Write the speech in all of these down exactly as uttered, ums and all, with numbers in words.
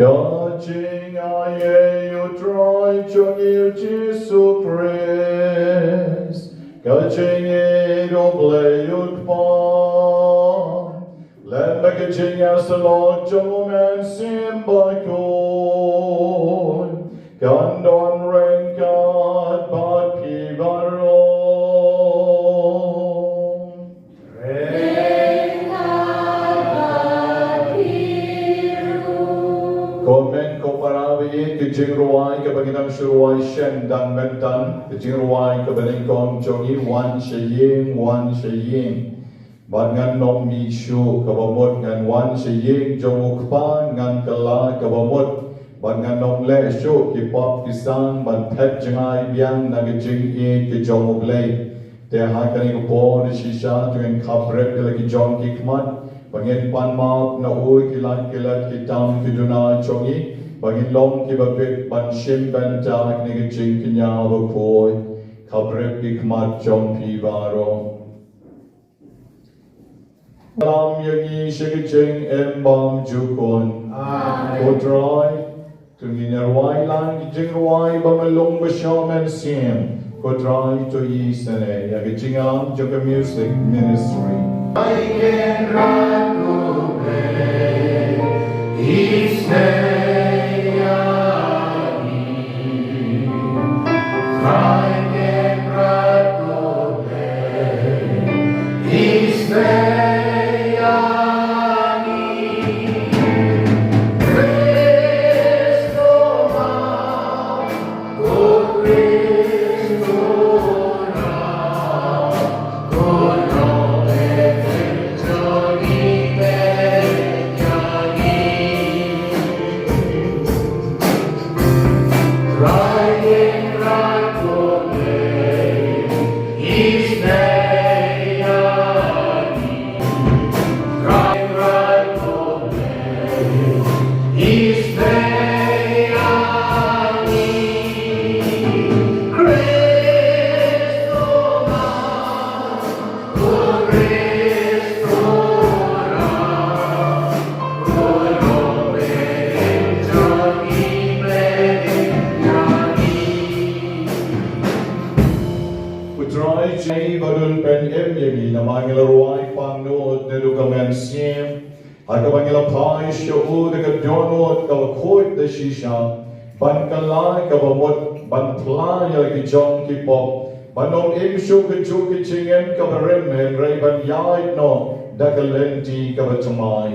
Ka jingaiei u Trai jong ngi u Jisu Khrist, ka jingïeit u Blei u Kpa, lem bad ka jingïasyllok jong u Mynsiem Bakhuid, kan don ryngkat bad phi baroh. Ko hynmen ko para ba ïeit, ka jingrwai kaba ngi dang shu rwai shen dang mynta, ka jingrwai kaba nyngkong jong ngi, Wan sha ïing, wan sha ïing. Bad ngan ym mih shuh, kaba mut ngan wan sha ïing jong u Kpa, ngan kylla kaba mut. Bad ngan ym leh shuh ki pop ki sang ban phet jngai biang na ka jingïeit ka jong u Blei. Te ha kane ka por shisha to ngin khapbrip ïa la ki jong ki khmat, ba ngin pan map na u ïa ki lad ki lad ki tam ki duna jong ngi, ba ngin long kiba bit ban shim bynta ha kane ka jingkñia bakhuid. Khapbrip ki khmat jong phi baroh. Lam ïa ngi sha ka jingim bymjukut. Amen. Ko Trai, to ngin ïa rwai lang ki jingrwai ba myllung ba shong mynsiem. Ko Trai, to isynei ïa ka jingïalang jong ka music ministry. U Trai jong ngi, ba un pynim ïa ngi namar ngi la rwai pang nud naduh ka mynsiem, ha kaba ngi la phai sha u da ka dohnud kaba khuid da shisha, ban kylla kaba mut, ban phla ïa la ki jong ki pop, ban ym im shuh kajuh ka jingim kaba rim, hynrei ban ïaid noh da ka lynti kaba thymmai.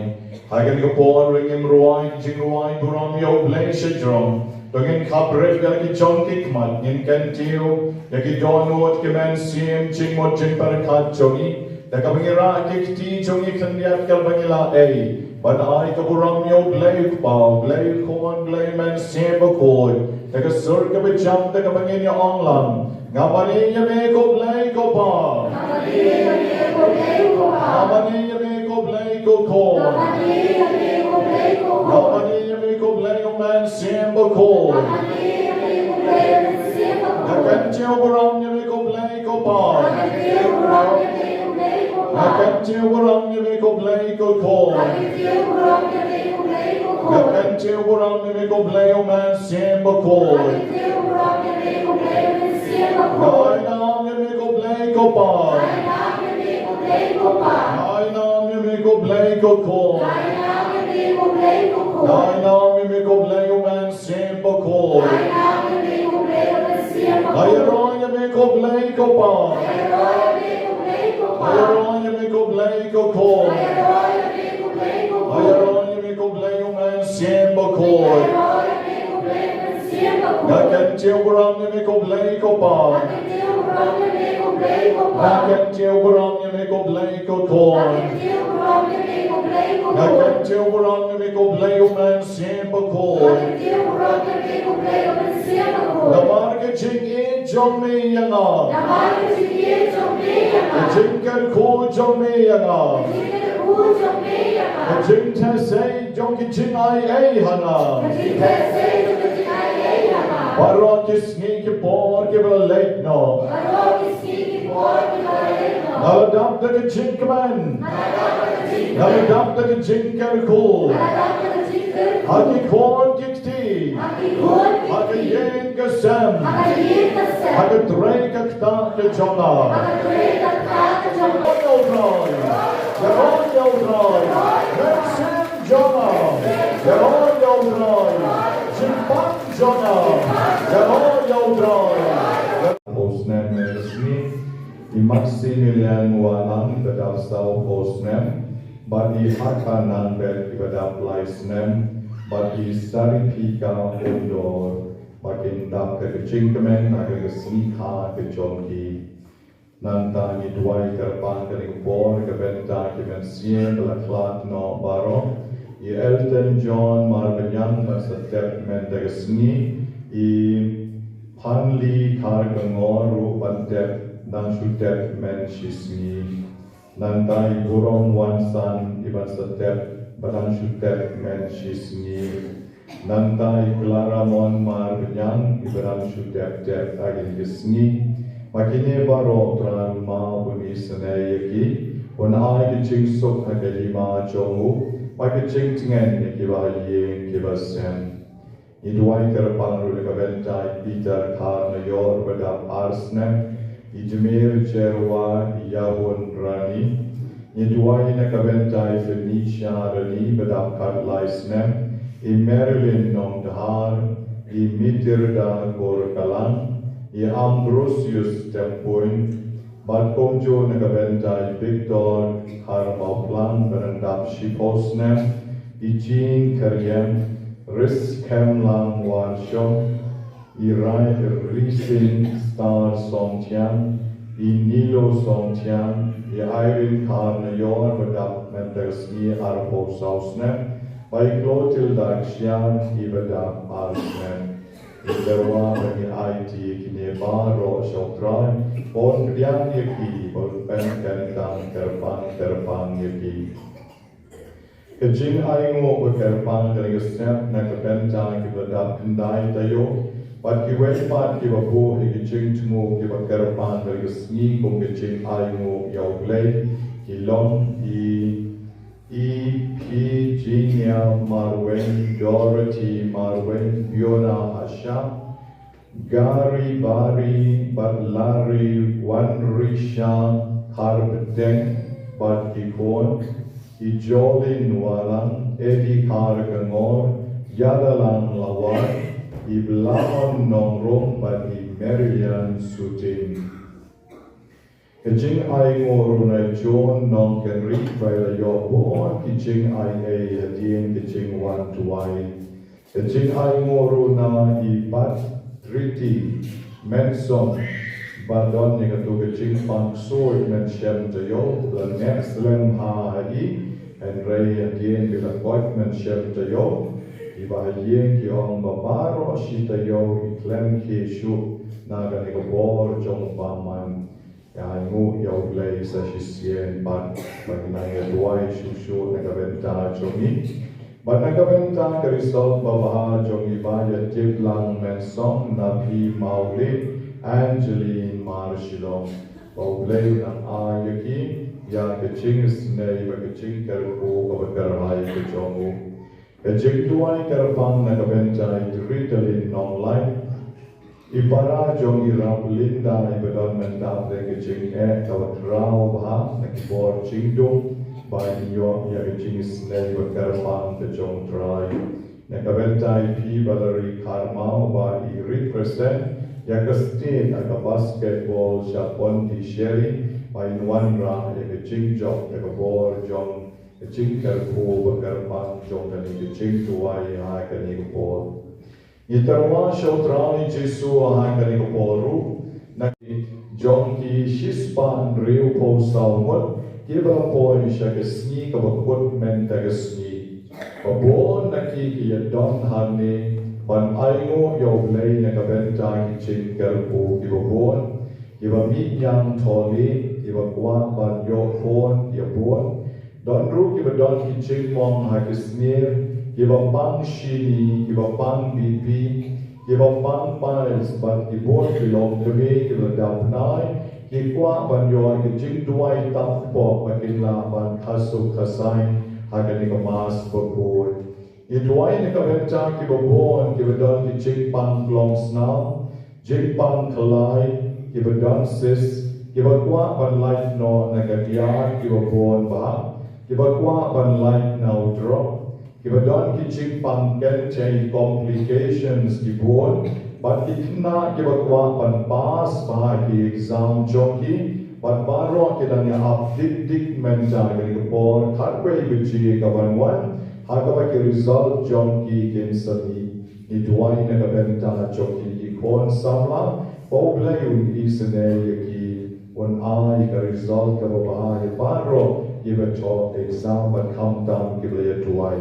Ha kane ka por ruh ngim rwai ka jingrwai burom ïa u Blei shajrong. To ngin khapbrip ïa la ki jong ki khmat, ngin kyntiew ïa ki dohnud, ki mynsiem, jingmut jingpyrkhat jong ngi. Da kaba ngi rah ki kti jong ngi khyndiat kaba ngi la ei, ban ai ka burom ïa u Blei u Kpa, u Blei u Khun, u Blei u Mynsiem Bakhuid. Da ka sur kaba jam, da kaba ngin ïa ong lang: Nga mane ïa me ko Blei ko Pa. Nga mane ïa me ko Blei ko Pa. Nga mane ïa me ko Blei ko Khun. Nga mane ïa me ko Blei ko Khun. Nga mane ïa me ko Blei u Mynsiem Bakhuid. Nga mane ïa me ko Blei u Mynsiem Bakhuid. Nga kyntiew burom ïa me ko Blei ko Pa. Nga kyntiew burom ïa me ko Blei ko Pa. Nga kyntiew burom ïa me ko Blei ko Khun. Nga kyntiew burom ïa me ko Blei ko Khun. Nga kyntiew burom ïa me ko Blei u Mynsiem Bakhuid. Nga kyntiew burom ïa me ko Blei u Mynsiem Bakhuid. Nga ai nam ïa me ko Blei ko Pa. Nga ai nam ïa me ko Blei ko Pa. Nga ai nam ïa me ko Blei ko Khun. Nga ai nam ïa me ko Blei ko Khun. Nga ai nam ïa me ko Blei u Mynsiem Bakhuid. Nga ai nam ïa me ko Blei u Mynsiem Bakhuid. Nga ïaroh ïa me ko Blei ko Pa. Nga ïaroh ïa me ko Blei ko Pa. Nga ïaroh ïa me ko Blei ko Khun. Nga ïaroh ïa me ko Blei ko Khun. Nga ïaroh ïa me ko Blei u Mynsiem Bakhuid. Nga ïaroh ïa me ko Blei u Mynsiem Bakhuid. Nga kyntiew burom ïa me ko Blei ko Pa. Nga kyntiew burom ïa me ko Blei ko Pa. Nga kyntiew burom ïa me ko Blei ko Khun. Nga kyntiew burom ïa me ko Blei ko Khun. Nga kyntiew burom ïa me ko Blei u Mynsiem Bakhuid. Nga kyntiew burom ïa me ko Blei u Mynsiem Bakhuid. Namar ka jingïeit jong me ïa nga. Namar ka jingïeit jong me ïa nga. Ka jingkyrkhu jong me ïa nga. Ka jingkyrkhu jong me ïa nga. Ka jingtheh sei jong ki jingai ei ha nga. Ka jingtheh sei jong ki jingai ei ha nga. Baroh ki sngi ki por kiba la leit noh. Baroh ki sngi ki por Nga la dap da ka jingkmen. Nga la dap da ka jingkyrkhu. Ha ki khun ki kti. Ha ka ïing ka sem. Ha ka trei ka ktah ka jong nga. Ïaroh ïa U Trai. Ïaroh ïa U Trai. Mynsiem jong nga. Ïaroh ïa U Trai. Jingpang jong nga. Ïaroh ïa U Trai. Arphew snem mynta ka sngi, i Maximilian Walang ba dap sawphew snem, bad i Haka Nangbet ba dap lai snem, bad i Saripika Undor, ba kin dap ka jingkmen ha ka sngi kha ka jong ki. Nangta ngi duwai kyrpang kane ka por na ka bynta ki mynsiem ba la khlad noh baroh, i Elton John Marbaniang ban sa tep mynta ka sngi, i Phanli Kharkongor ruh ban tep, dang shu tep mynshisngi. Nangta i Burom Wansan i ban sa tep, ba dang shu tep mynshisngi. Nangta i Clara Mon Marbaniang i ba dang shu tep tep ha kine ki sngi. Ba kine baroh Trai un map, un isynei ïa ki, un ai ki jingsuk ha ka hima jong u, ba ki jingtngen ïa ki ba ha ïing ki ba sem. Ngi duwai kyrpang ruh na ka bynta i Peter Kharnaior ba dap ar snem, i Jmir Jerwa, i Yahun Rani. Ngi duwai na ka bynta i Phoenicia Rani ba dap khatlai snem, i Marilyn Nongdhar, i Mitirda Korkalang, i Ambrosius Tempuin, bad kumjuh na ka bynta i Victor Kharmawphlang ba dang dap shiphew snem, i Jean Kharïeng, Riskhemlang Warshong, i Rai Rising Star Songthiang, i Nilo Songthiang, i Irene Kharnaior ba dap mynta ka sngi arphew saw snem, bad i Clotilda Kshiar i ba dap ar snem. Ngi kyrpad ba ngi aiti ïa kine baroh sha U Trai, ba un pdiang ïa ki, ba un pynkyntang kyrpang kyrpang ïa ki. Ka jingainguh ba kyrpang kane ka step na ka bynta kiba dap khyndai taïew, bad kiwei pat kiba buh ïa ki jingthmu kiba kyrpang kane ka sngi kum ka jingainguh ïa U Blei, ki long i, i Phijinia Marwein, Dorothy Marwein, Fiona Asha, Gary Bari bad Larry Wanrisha Kharbteng bad ki khun, i Jolin Walang, Eddie Kharkongor, Yadalang Lawar, i Blamon Nongrum bad i Marilyn Suting. Ka jingainguh ruh na i John Nongkynrih ba i la ïoh bun ki jingai ei hadien ka jingwan duwai. Ka jingainguh ruh na i Batriti Mensong ba don ïa kato ka jingpang ksuid mynshem taïew, la neh slem ha i, hynrei hadien ba la koit mynshem taïew, kiba ha ïing ki ong ba baroh shi taïew i khlem khie shuh na kane ka bor jong u bamon. Ïa ainguh ïa U Blei sa shisien pat, ba ngin nang ïa duwai shuh shuh na ka bynta jong ngi. Bad na ka bynta ka result babha jong i Baïatiplang Mensong na phi Mawlid Angeline Marshillong. Ba U Blei un nang ai ïa ki ïa ka jingisynei bad ka jingkyrkhu kaba kyrhai ka jong u. Ka jingduwai kyrpang na ka bynta i Ritalin Nonglait, i para jong i Rap Linda i ba don mynta ha ka jingeh kaba khraw bha na ki bor jingdum, ba in ïoh ïa ka jingisynei ba kyrpang ka jong U Trai. Na ka bynta i Phi Valerie Kharmaw ba i represent ïa ka state ha ka basketball sha Pondicherry, ba in wanrah ïa ka jingjop ïa ka bor jong ka jingkyrkhu ba kyrpang jong kane ka jingduwai ha kane ka por. Ngi tyrwa sha U Trai Jisu ha kane ka por ruh, na jong ki shispah hynriewphew saw ngut kiba la poi sha ka sngi kaba kut mynta ka sngi. Ba bun na ki ki ïa don hangne ban ainguh ïa U Blei na ka bynta ki jingkyrkhu kiba bun. Kiba mih ïang tholi, kiba kwah ban ïoh khun ïa bun. Don ruh kiba don ki jingmong ha ki snier, kiba pang shini, kiba pang B P, kiba pang piles bad ki bun ki longkmie kiba la dap nai, Ki kwah ban ïoh ki jingduwai tam kpoh ba kin lah ban khasu khasai ha kane ka Mass bakhuid. Ngi duwai na ka bynta kiba bun kiba don ki jingpang klong snam, jingpang khlai, kiba don cyst, kiba kwah ban lait noh na ka diar, kiba bun bah, kiba kwah ban lait na u drok, kiba don ki jingpang kynthei, complications, ki bun, bad ki khynnah kiba kwah ban pass bha ki exam jong ki, bad baroh ki dang ïa ap dik dik mynta ha kane ka por khatwei baje ka ban wan, ha kaba ki result jong ki kin sa mih. Ngi duwai na ka bynta jong kine ki khun samla, ba U Blei un isynei ïa ki, un ai ka result kaba bha ïa baroh kiba thoh exam bad khamtam kiba la ïa duwai.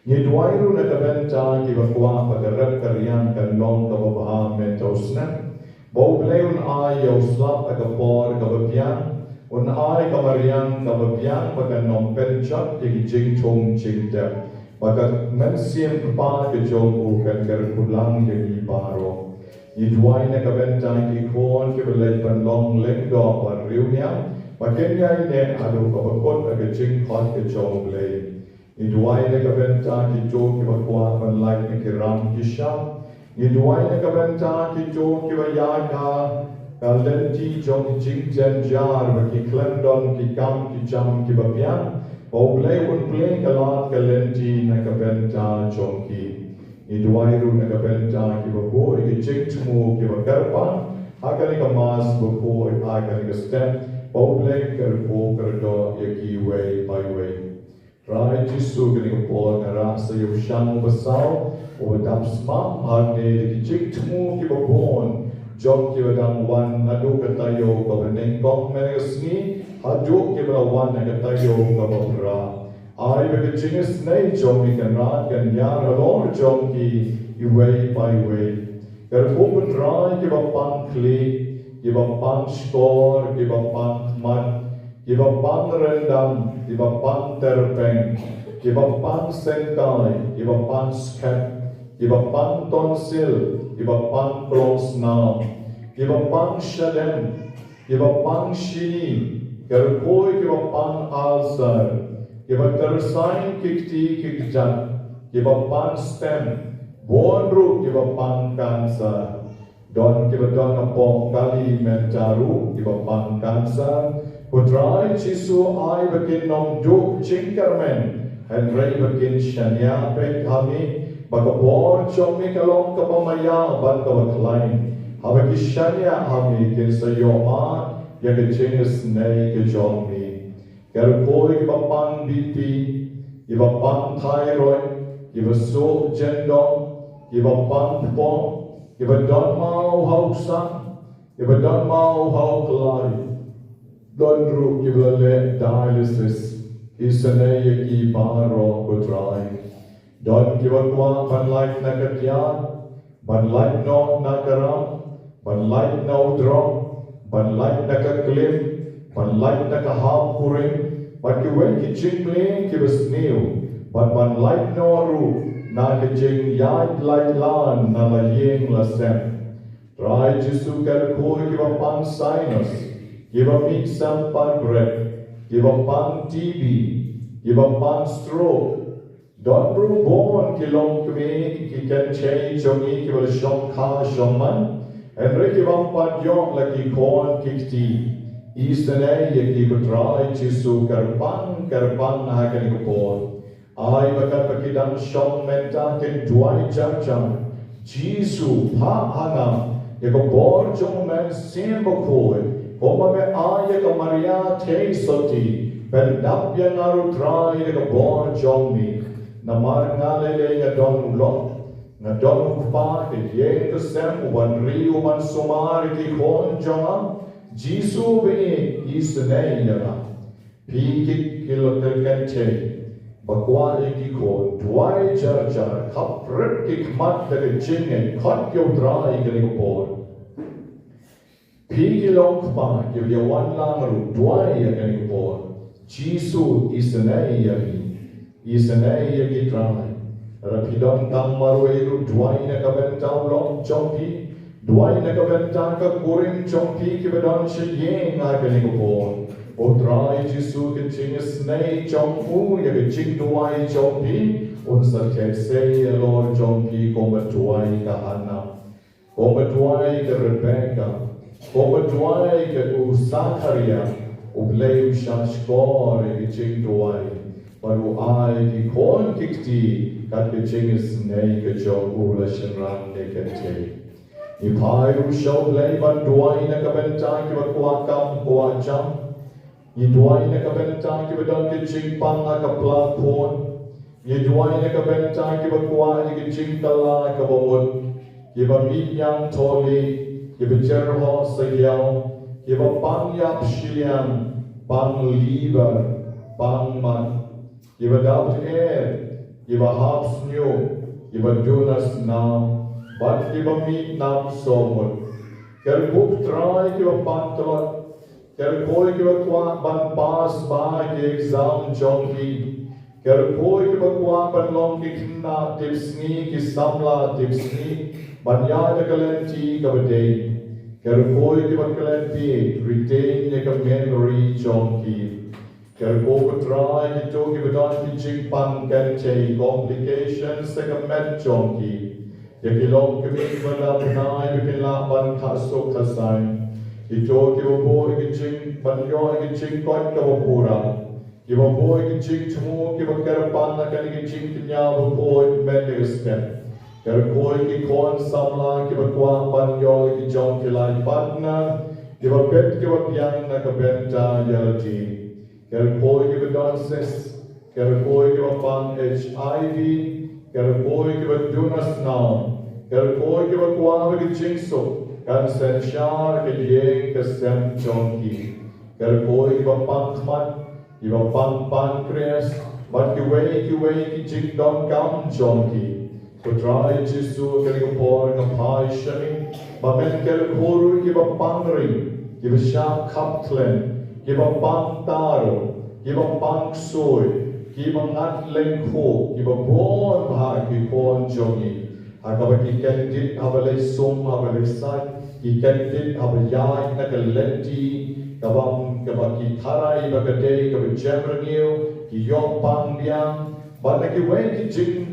Ngi duwai ruh na ka bynta kiba kwah ba ka rep ka riang kan long kaba bha mynta u snem, ba U Blei un ai ïa u slap ha ka por kaba biang, un ai ka mariang kaba biang ba kan ym pynjot ïa ki jingthung jingtep, ba ka mynsiem kpa ka jong u kan kyrkhu lang ïa ngi baroh. Ngi duwai na ka bynta ki khun kiba leit ban long lyngdoh ban riewniam, ba kin ïaineh haduh kaba kut ha ka jingkhot ka jong U Blei. Ngi duwai na ka bynta kito kiba kwah ban lait na ki ram ki sham. Ngi duwai na ka bynta kito kiba ïaid ha ka lynti jong ki jingjynjar, ba ki khlem don ki kam ki jam kiba biang, ba U Blei un plie ka lad ka lynti na ka bynta jong ki. Ngi duwai ruh na ka bynta kiba buh ïa ki jingthmu kiba kyrpang ha kane ka Mass bakhuid, ha kane ka step, ba U Blei kyrkhu kyrdoh ïa ki iwei pa iwei. Trai Jisu, kane ka por nga rah sa ïa u shang uba saw, uba dap smam hangne da ki jingthmu kiba bun jong kiba dang wan naduh ka taïew kaba nyngkong mynne ka sngi haduh kiba la wan ha ka taïew kaba phra. Ai ba ka jingisynei jong me Kynrad kan ïar halor jong ki iwei pa iwei. Kyrkhu ko Trai kiba pang khlieh, kiba pang shkor, kiba pang khmat, kiba pang ryndang, kiba pang tyrpeng, kiba pang syngkai, kiba pang skhem, kiba pang tonsil, kiba pang klong snam, kiba pang shadem, kiba pang shini, kyrkhu kiba pang ulcer, kiba tyrsaiñ ki kti ki kjat, kiba pang stent, bun ruh kiba pang cancer. Don kiba don hapoh kali mynta ruh kiba pang cancer. Ko Trai Jisu, ai ba kin ym duh jingkyrmen, hynrei ba kin shaniah beit ha me, ba ka bor jong me ka long kaba maïa bad kaba khlaiñ. Haba ki shaniah ha me kin sa ïohmad ïa ka jingisynei ka jong me. Kyrkhu kiba pang B P, kiba pang thyroid, kiba suh jyndong, kiba pang kpoh, kiba don maw ha u ksan, kiba don maw ha u klai. Don ruh kiba la leh dialysis. Isynei ïa ki baroh ko Trai. Don kiba kwah ban lait na ka tiar, ban lait noh na ka ram, ban lait na u drok, ban lait na ka klim, ban lait na ka hap kurim, bad kiwei ki jingmlien kiba sniew, bad ban lait noh ruh na ka jingïaid lait lan na la ïing la sem. Trai Jisu, kyrkhu kiba pang sinus, kiba mih sem pan bret, kiba pang T B, kiba pang stroke. Don ruh bun ki longkmie, ki kynthei jong ngi kiba la shongkha shongman, hynrei ki bym pat ïoh la ki khun ki kti. Isynei ïa ki ko Trai Jisu, kyrpang kyrpang ha kane ka por. Ai ba katba ki dang shong mynta kin duwai jar jar. Jisu, phah ha nga ïa ka bor jong u Mynsiem Bakhuid, kumba me ai ïa ka Maria Theisotti, pyndap ïa nga ruh Trai da ka bor jong me. Namar nga lei lei nga don u lok, nga don u kpa, ka ïing ka sem, u ban ri u ban sumar ïa ki khun jong nga. Jisu baieit, isynei ïa nga. Phi ki, ki la kyrkhu kynthei ba kwah ïa ki khun, duwai jar jar, khaphrip ki khmat da ka jingngeit, khot ïa u Trai ïa kane ka por. Phi ki long kpa kiba ïa wan lang ruh, duwai ïa kane ka por. Jisu, isynei ïa ngi, isynei ïa ngi Trai. Lada phi don tang marwei ruh, duwai na ka bynta u lok jong phi. Duwai na ka bynta ka kurim jong phi kiba don sha ïing ha kane ka por. Ko Trai Jisu, ka jingisynei jong u ïa ka jingduwai jong phi, un sa theh sei halor jong phi kumba duwai ka Hana, kumba duwai ka Rebeka, kumba duwai ka u Sakharia. U Blei u shahshkor ïa ka jingduwai bad u ai ki khun ki kti kat ka jingisynei ka jong u la shynrang ne ka jingduwai. Ngi phai ruh sha U Blei ban duwai na ka bynta kiba kwah kam kwah jam. Ngi duwai na ka bynta kiba don ka jingpang ha ka pla khun. Ngi duwai na ka bynta kiba kwah ïa ka jingkylla kaba mut, kiba mih ñiangthohlieh, kiba jyrhoh sahiaw, kiba pang ïap shiliang, pang liver, pang mat, kiba dap eh, kiba hap sniew, kiba duna snam, bad kiba mih nam sawmut. Kyrkhu Trai kiba pang tlot, kyrkhu kiba kwah ban pass bha ki exam jong ki, kyrkhu kiba kwah ban long ki khynnah tipsngi, ki samla tipsngi, ban ïaid ha ka lynti kaba dei. Kyrkhu kiba klet phi, retain ïa ka memory jong ki. Kyrkhu Trai kito kiba don ki jingpang kynthei, complications ha ka met jong ki. Ïa ki longkmie kiba dap bnai ba kin lah ban kha suk kha saiñ. Kito kiba buh ïa ki jing, ban ïoh ïa ki jingkoit kaba pura. Kiba buh ïa ki jingthmu kiba kyrpang ha kane ka jingkñia bakhuid mynta ka step. Kyrkhu ki khun samla kiba kwah ban ïoh ïa ki jong ki life partner, kiba bit kiba biang na ka bynta ïa lade. Kyrkhu kiba don cyst, kyrkhu kiba pang H I V, kyrkhu kiba duna snam, kyrkhu kiba kwah ïa ka jingsuk kan synshar ka ïing ka sem jong ki. Kyrkhu kiba pang khmat, kiba pang pancreas, bad kiwei kiwei ki jingdonkam jong ki. Ko Trai Jisu, kane ka por nga phai sha me, ba men kyrkhu ruh kiba pang ring, kiba shah khap khlem, kiba pang tar, kiba pang ksuid, kiba ngat lyngkhuh, kiba bun bha ki khun jong ngi. Ha kaba ki kyndit haba leit sum haba leit sait, ki kyndit haba ïaid na ka lynti kaba, kaba ki tharai ba ka dei kaba jem rngiew, ki ïoh pang biang, bad na kiwei ki jing,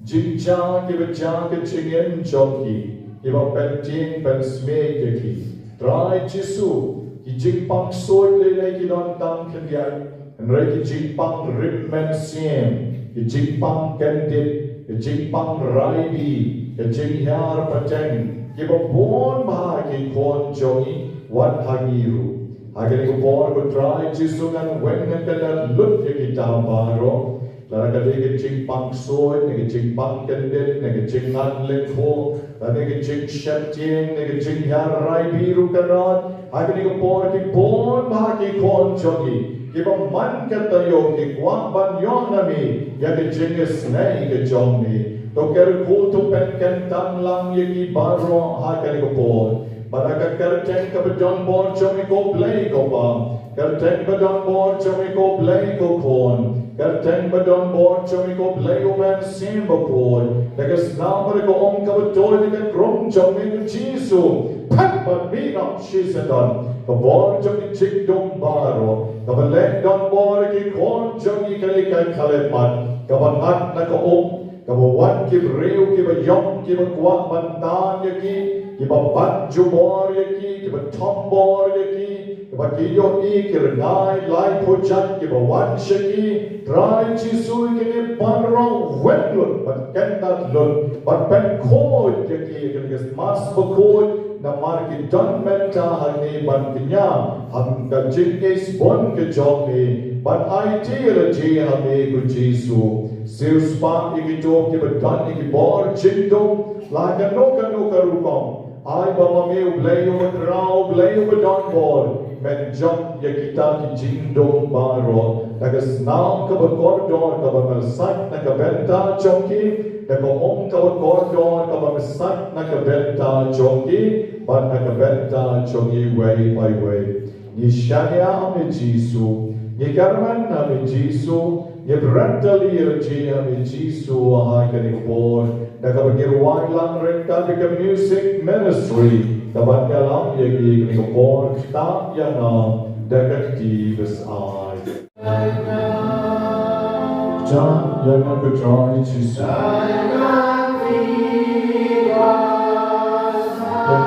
jingjia kiba jia ka jingim jong ki, kiba pyntieng pynsmit ïa ki. Trai Jisu, ki jingpang ksuid lei lei ki don tang khyndiat, hynrei ki jingpang rit mynsiem, ki jingpang kyndit, ki jingpang raibi, ki jinghiar pateng, kiba bun bha ki khun jong ngi, wat ha ngi ruh. Ha kane ka por ko Trai Jisu ngan weng ngan kyndat lut ïa kita baroh. Lada ka dei ka jingpang ksuid, ne ka jingpang kyndit, ne ka jingngat lyngkhuh, lada ka jingsheptieng, ne ka jinghiar raibi ruh Kynrad. Ha kane ka por ki bun bha ki khun jong ngi, kiba man ka taïew ki kwah ban ïoh na me ïa ka jingisynei ka jong me. To kyrkhu to pynkyntang lang ïa ki baroh ha kane ka por. Bad ha ka kyrteng kaba don bor jong me ko Blei ko Pa. Kyrteng ba don bor jong me ko Blei ko Khun. Kyrteng ba don bor jong me ko Blei U Mynsiem Bakhuid. Da ka snam bad ka um kaba tuid da ka krung jong me ko Jisu. Phet bad mih noh shisyndon. Ka bor jong ki jingdum baroh. Kaba leh don bor ki khun jong ngi kane ka khyllipmat. Kaba ngat na ka um. Kaba wan ki briew kiba ïong kiba kwah ban tan ïa ki, kiba bat jubor ïa ki, kiba thombor ïa ki, kiba ki ïohi ki rngai laiphew jait kiba wan sha ki. Trai Jisu kine baroh weng lut bad kyndat lut bad pynkhuid ïa ki ïa ka Khristmas bakhuid namar ki don mynta hangne ban kñia ha ka jingïaisbun ka jong me ban aiti ïa lade ha me ko Jisu. Siew spah ïa kito kiba don ïa ki bor jingdum la kano kano ka rukom. Ai ba ma me U Blei uba khraw, U Blei uba don bor, men jop ïa kita ki jingdum baroh da ka snam kaba kordor kaba nga sait na ka bynta jong ki, da ka um kaba kordor kaba nga sait na ka bynta jong ki bad na ka bynta jong ngi iwei pa iwei. Ngi shaniah ha me Jisu, ngi kyrmen ha me Jisu, Ki bret tylli ruh ki ïa Jisu ha kane ka por. Da kaba ngi rwai lang ryngkat bad ka music ministry, kaban ïalam ïa ki ha kane ka por, Ktah ïa nga da ka kti ba shai. Ktah ïa nga ko Trai Jisu. Da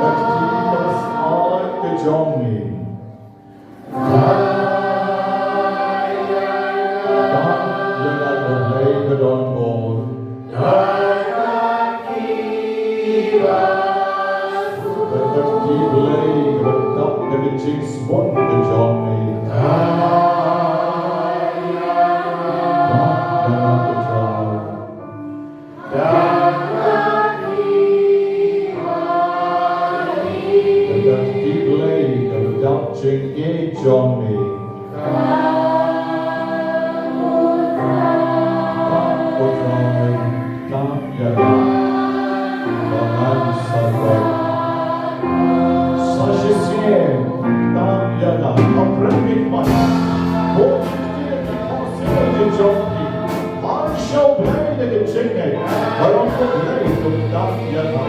ka kti ba shai ka jong ngi. Ktah ïa nga ko Blei ba don bor. Da ka kti Blei kaba dap da ka jingsbun ka jong ngi. Ktah ïa nga ko Trai. Da ka kti Blei kaba dap jingïeit jong ngi. Ktah ko Trai, ktah ïa nga. Ba ngan sa koit. Sa shisien, ktah ïa nga. Hapdeng ki mat, bun ki ktien ki thohsiew ki jong ki. Harshaw Blei da ka jingngeit. Baroh ko Blei to ktah ïa nga.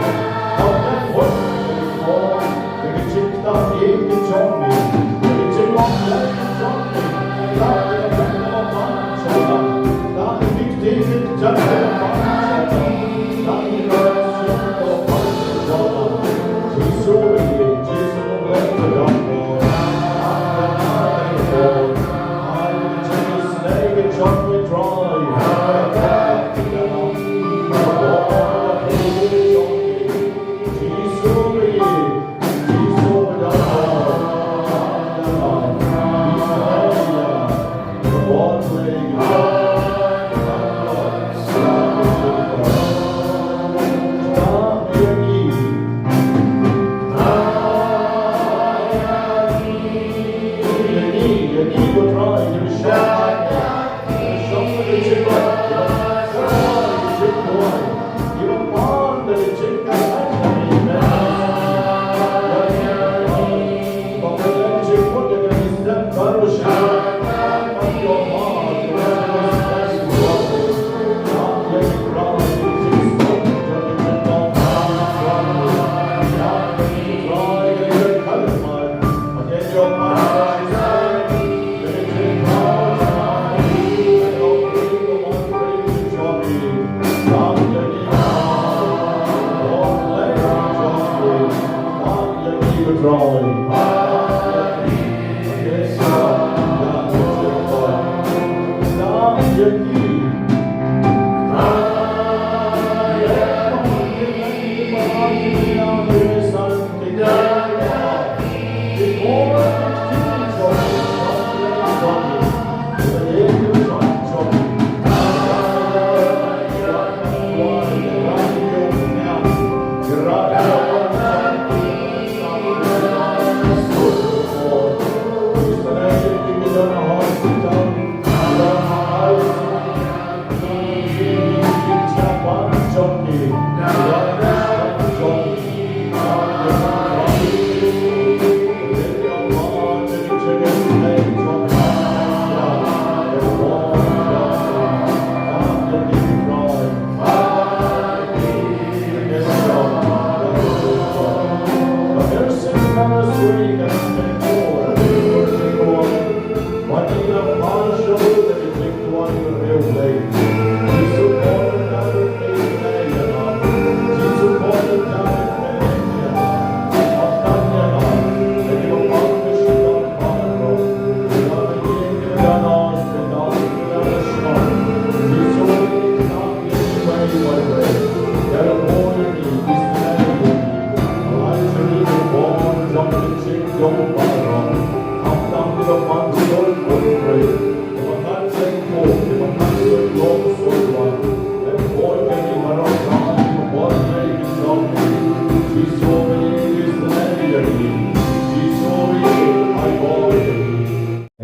Hapdeng bun ki ktien da ka jingktah ïa ki jong ngi. Da ka jingwan Blei ki jong ngi. Ktah ïa nga.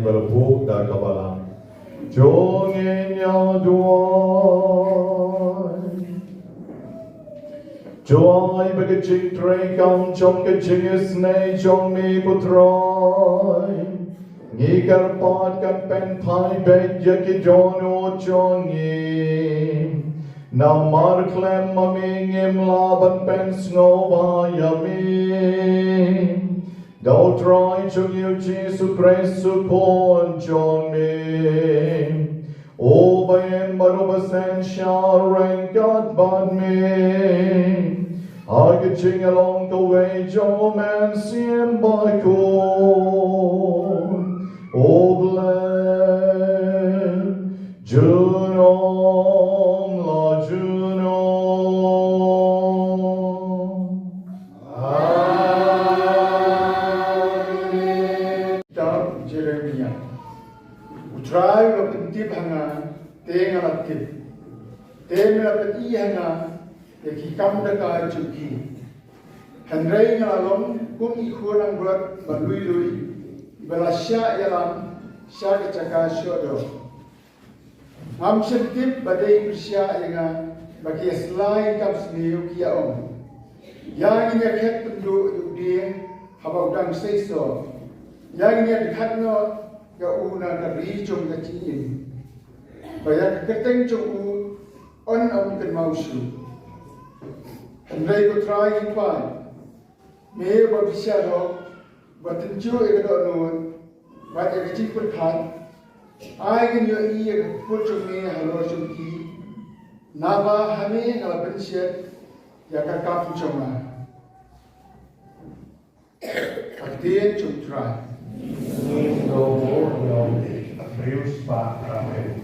Ba la buh da ka balang jong ngi ïa u duwai. Duwai ba ka jingtrei kam jong ka jingisynei jong me ko Trai Ngi kyrpad kan pynphai beit ïa ki dohnud jong ngi. Namar khlem ma me ngim lah ban pynsngewbha ïa me. Da U Trai jong ngi U Jisu Khrist U Khun jong me. Uba ïeng bad uba synshar ryngkat bad me. Ha ka jingïalong kawei jong U Mynsiem Bakhuid. U Blei. Junom la junom. Amen. Kitab Jeremiah. U Trai u la pyntip ha nga, te nga la tip. Te me la pyni ha nga ïa ki kam da ka jong ki. Hynrei nga la long kum i khun nongrot ba lui lui, ba la shah ïalam sha ka jaka shoh doh. Ngam shym tip ba dei pyrshah ïa nga ba ki ïaslai kam sniew ki ïa ong, ïa ngin ïa khet pynduh ïa u dieng haba u dang seisoh. Ïa ngin ïa dkhat noh ïa u na ka ri jong ka jingim, ba ïa ka kyrteng jong u yn ym kynmaw shuh. Hynrei ko Trai Kynrad, me ba bishar hok, ba tynjuh ïa ka dohnud bad ïa ka jingpyrkhat, ai ngin ïohi ïa ka kput jong me halor jong ki, naba ha me nga la pynshet ïa ka kam jong nga. Ka ktien jong U Trai. Ngi sngewbha ïa u briew spah ramen.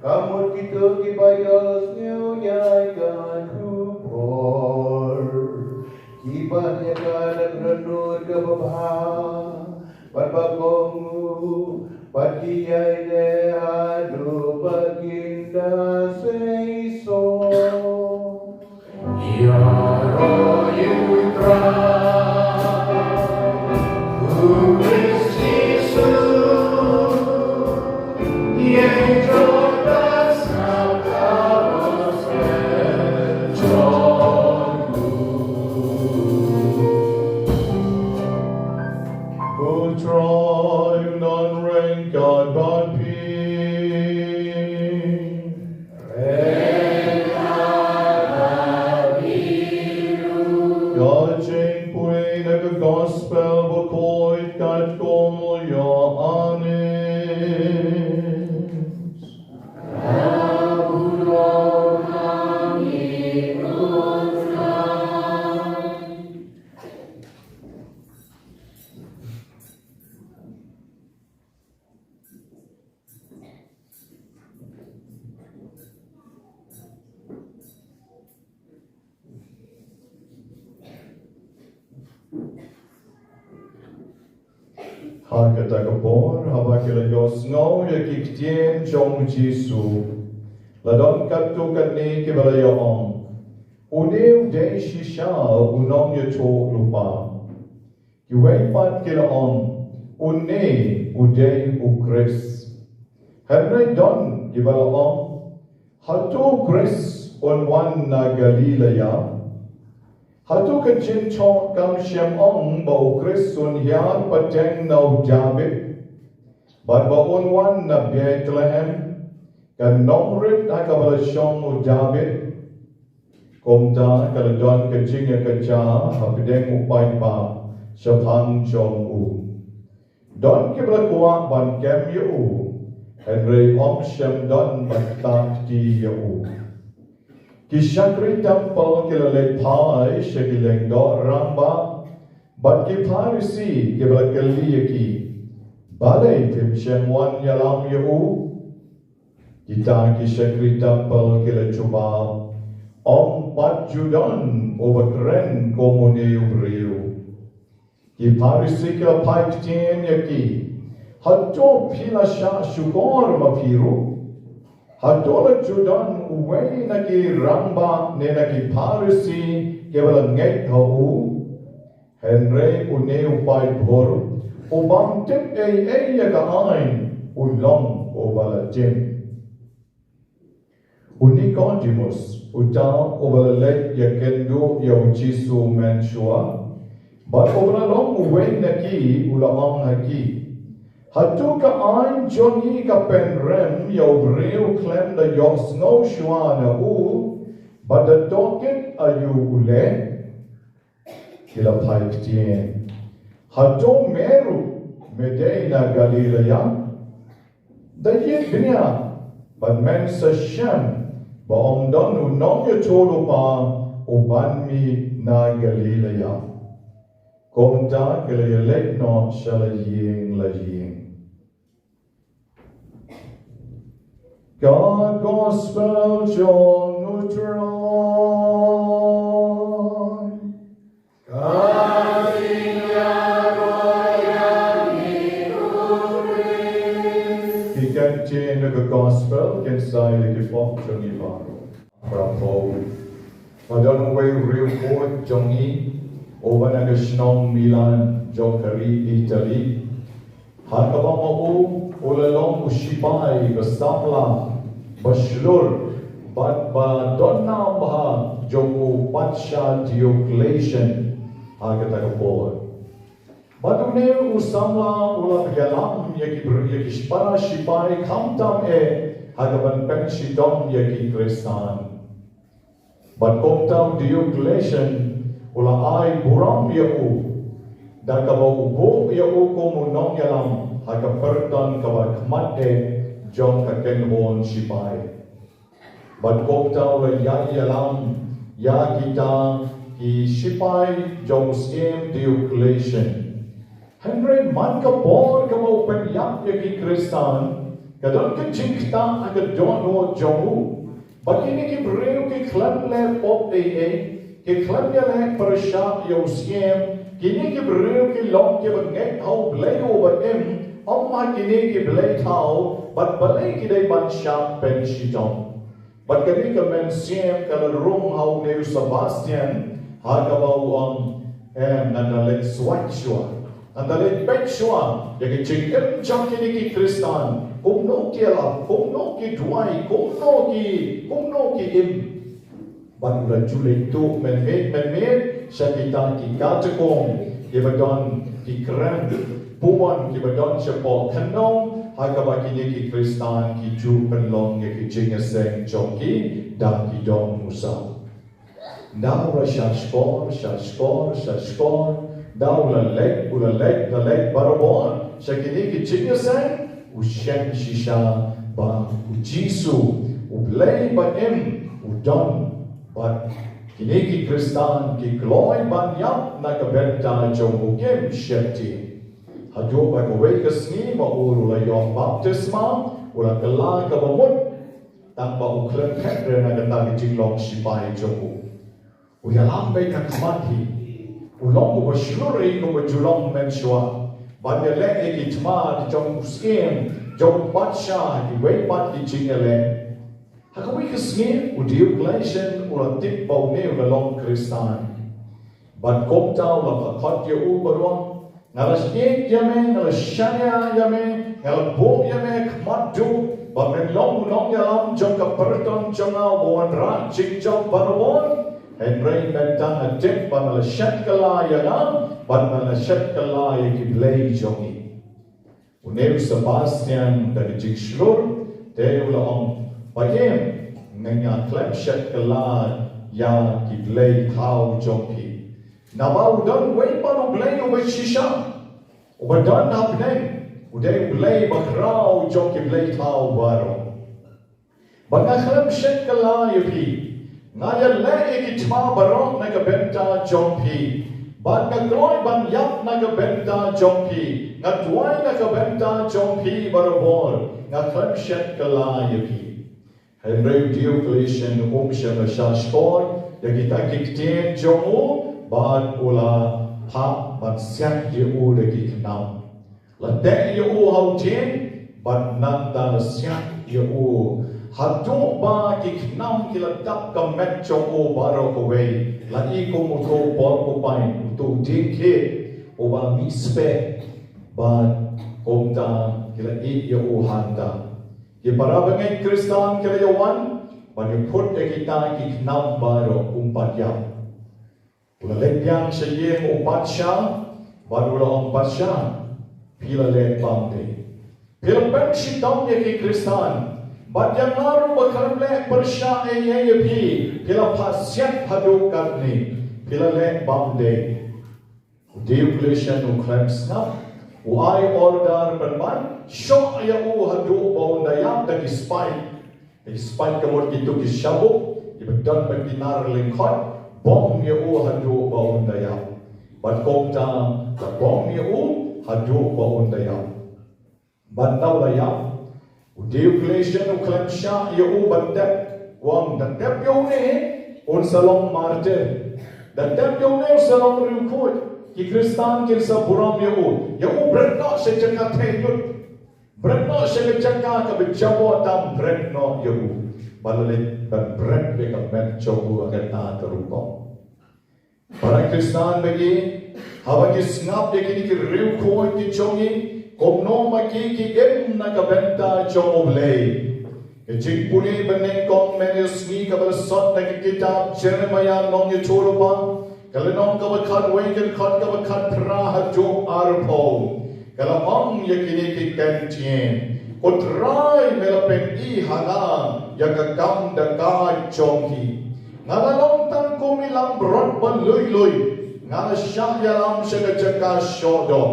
Ka mut kito kiba ïohsngew ïa ka khubor, kiba ïa ka da ka dohnud kaba bha, bad ba kohnguh, bad ki ïai leh haduh ba kin da seisoh. Ko Trai un nang ryngkat bad phi. Ka jingpule na ka Gospel bakhuid katkum u Ïoannis. Kata ka por, haba ki la ïohsngew ïa ki ktien jong u Jisu, la don katto katne kiba la ïa-ong, "Une u dei shisha u nongïathuhlypa." Kiwei pat ki la ong, "Une u dei u Khrist." Hynrei don kiba la ong, "Hato u Khrist un wan na Galilaia? Hato ka jingthoh kam shym ong ba u Khrist un hiar pateng na u Dabid, bad ba un wan na Bethlehem, ka nongrit ha kaba la shong u Dabid?" Kumta ka la don ka jingïakajia hapdeng u paidbah shaphang jong u. Don kiba la kwah ban kem ïa u, hynrei ym shym don ba ktah kti ïa u. Ki shakri templ ki la leit phai sha ki lyngdoh rangbah bad ki Pharisi, kiba la kylli ïa ki, "Balei phim shym wan ïalam ïa u?" Kita ki shakri templ ki la jubab, "Ym pat ju don uba kren kum une u briew." Ki Pharisi ki la phai ktien ïa ki, "Hato phi la shah shukor ma phi ruh? Hato la ju don uwei na ki rangbah ne na ki Pharisi kiba la ngeit ha u? Hynrei une u paidbah, u bym tip ei ei ïa ka aiñ, u long uba la tim." U Nikodemos, uta uba la leit ïakynduh ïa u Jisu mynshuwa, bad uba la long uwei na ki, u la ong ha ki, "Hato ka aiñ jong ngi ka pynrem ïa u briew khlem da ïohsngew shuwa na u, bad da tohkit aïu u leh?" Ki la phai ktien, "Hato me ruh me dei na Galilaia? Da ïit bniah bad men sa shem ba ym don u nongïathuhlypa uban mih na Galilaia." Kumta ki la ïaleit noh sha la ïing la ïing. Ka Gospel jong u Trai. Ka jingïaroh ïa ngi, ko Khrist. Ki ktien na ka Gospel kin sa ïa ki pop jong ngi baroh. Ba pop. Ba don uwei u riewkhuid jong ngi, uba na ka shnong Milan jong ka ri Italy. Ha kaba ma u u la long u shipai ba samla ba shlur bad ba don nam bha jong u patsha Diocletian ha kata ka por. Bad une u samla u la ïalam ïa ki br-, ïa ki para shipai khamtam eh ha kaban pynshitom ïa ki Khristan. Bad kumta u Diocletian u la ai burom ïa u da kaba u buh ïa u kum u nongïalam ha ka pyrthei kaba khmat eh jong ka kynhun shipai. Bad kumta u la ïalam ïa kita ki shipai jong u syiem Diocletian. Hynrei man ka por kaba u pynïap ïa ki Khristan, ka don ka jingktah ha ka dohnud jong u. Ba kine ki briew ki khlem leh pop ei ei, ki khlem ïaleh pyrshah ïa u syiem, kine ki briew ki long kiba ngeit ha u Blei uba im, ym ha kine ki blei thaw, bad balei ki dei ban shah pynshitom. Bad kane ka mynsiem ka la rung ha une u Sebastian, ha kaba u ong, em, ngan da leit swait shuwa. Ngan da leit peit shuwa ïa ka jingim jong kine ki Khristan, kumno ki ïalap, kumno ki duwai, kumno ki, kumno ki im. Bad u la ju leit tuh mynmiet mynmiet sha kita ki katakomb kiba don ki krem puan kiba don shapoh khyndew, ha kaba kine ki Khristan ki ju pynlong ïa ki jingïaseng jong ki da ki dong musaw. Da u la shah shkor, shah shkor, shah shkor, da u la leit, u la leit, la leit barabor sha kine ki jingïaseng, u shem shisha ba u Jisu, u Blei ba im, u don bad kine ki Khristan ki kloi ban ïap na ka bynta jong u, kim sheptieng. Haduh ba kawei ka sngi ma u ruh u la ïoh baptisma, u la kylla kaba mut, tang ba u khlem phet re na kata ka jinglong shipai jong u. U ïalam beit ha khmat hi. U long uba shlur hi kumba ju long mynshuwa. Ban ïaleh ïa ki thma jong u syiem jong u patsha ha kiwei pat ki jingïaleh. Ha kawei ka sngi u Diocletian u la tip ba une u la long Khristan. Bad kumta u la pyrkhat ïa u bad u ong, nga la ïeit ïa me, nga la shaniah ïa me, nga la buh ïa me khmat duh ba men long u nongïalam jong ka pyrthei jong nga uba wanrah jingjop barabor. Hynrei mynta nga tip ba me la shet kylla ïa nga bad me la shet kylla ïa ki blei jong ngi. Une u Sebastian da ka jingshlur te u la ong, ba ïem, nga, nga khlem shet kylla ïa ki blei thaw jong phi. Naba u don uwei pat u Blei uba shisha, uba don ha bneng, u dei u Blei bakhraw jong ki blei thaw baroh. Bad nga khlem shet kylla ïa phi. Nga ïaleh ïa ki thma baroh na ka bynta jong phi. Bad nga kloi ban ïap na ka bynta jong phi. Nga duwai na ka bynta jong phi barabor. Nga khlem shet kylla ïa phi. Hynrei u Diocletian um shym la shah shkor ïa kita ki ktien jong u, bad u la phah ban siat ïa u da ki khnam. La teh ïa u ha u dien, bad nangta la siat ïa u. Haduh ba ki khnam ki la dap ka met jong u baroh kawei. La i kum uto u porcupine, uto u diengkhied uba mih speh. Bad kumta ki la ïeh ïa u hangta. Ki para bangeit Khristan ki la ïa wan ban ïa put ïa kita ki khnam baroh, um pat ïap. U la leit biang sha ïing u patsha, bad u la ong, patsha, phi la leh bymdei. Phi la pynshitom ïa ki Khristan, bad ïa nga ruh ba khlem leh pyrshah ei ei ïa phi, phi la phah siat haduh katne. Phi la leh bymdei. U Diocletian u khlem sngap, u ai order pynban, shoh ïa u haduh ba un da ïap da ki spike. Ki spike ka mut kito ki shabuk kiba don bad ki nar lyngkot, bom ïa u haduh ba un da ïap. Bad kumta la bom ïa u haduh ba un da ïap. Bad ynda u la ïap, u Diocletian u khlem shah ïa u ban tep, u ong, da tep ïa une un sa long martyr. Da tep ïa une un sa long riewkhuid. Ki Khristan kin sa burom ïa u. Ïa u bret noh sha jaka theh lut. Bret noh sha ka jaka kaba jaboh tam, bret noh ïa u. Ba la leit ban bret ïa ka met jong u ha kata ka rukom. Para Khristan ba ïeit, haba ngi sngap ïa kine ki riewkhuid ki jong ngi, kumno ma ki ki im na ka bynta jong U Blei. Ka jingpule banyngkong mynne ka sngi kaba la sot na ka kitab Jeremaïah nongïathuhlypa, ka lynnong kaba khatwei, ka dkhot kaba khatphra haduh arphew. Ka la ong ïa kine ki kyntien, Ko Trai, me la pyni ha nga ïa ka kam da ka jong ki. Nga la long tang kum i langbrot ba lui lui. Nga la shah ïalam sha ka jaka shoh doh.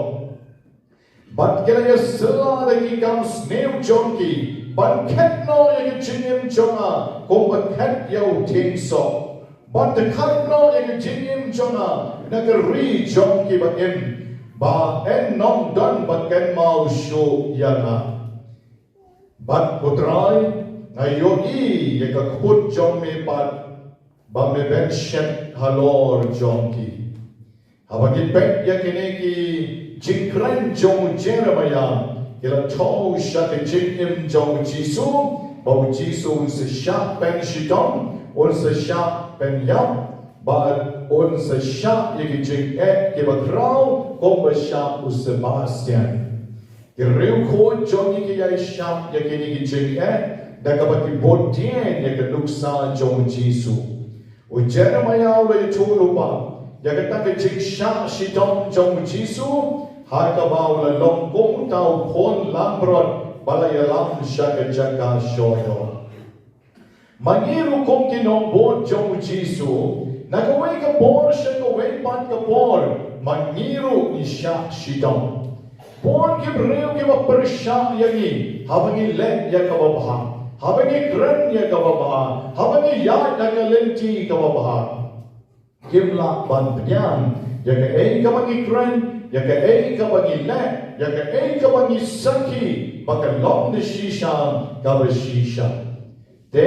Bad ki la ïasylla da ki kam sniew jong ki ban khet noh ïa ka jingim jong nga kumba khet ïa u dieng soh. Bad dkhar noh ïa ka jingim jong nga na ka ri jong kiba im, ba yn ym don ba kynmaw shuh ïa nga. Bad Ko Trai, nga ïohi ïa ka kput jong me pat, ba me bynshet halor jong ki. Haba ngi peit ïa kine ki jingkren jong u Jeremaïah, ki la thew sha ka jingim jong u Jisu, ba u Jisu un sa shah pynshitom, un sa shah pynïap, bad un sa shah ïa ki jingeh kiba khraw kumba shah u Sebastian. Ki riewkhuid jong ngi ki ïai shah ïa kine ki jingeh da kaba ki bud dien ïa ka nuksa jong u Jisu. U Jeremaïah u la ïathuhlypa ïa kata ka jingshah shitom jong u Jisu ha kaba u la long kum uta u khun langbrot ba la ïalam sha ka jaka shoh doh. Ma ngi ruh kum ki nongbud jong u Jisu, na kawei ka por sha kawei pat ka por, ma ngi ruh ngi shah shitom. Bun ki briew kiba pyrshah ïa ngi haba ngi leh ïa kaba bha, haba ngi kren ïa kaba bha, haba ngi ïaid ha ka lynti kaba bha. Kim lah ban pdiang ïa kaei kaba ngi kren, ïa kaei kaba ngi leh, ïa kaei kaba ngi sakhi, ba ka long da shisha kaba shisha. Te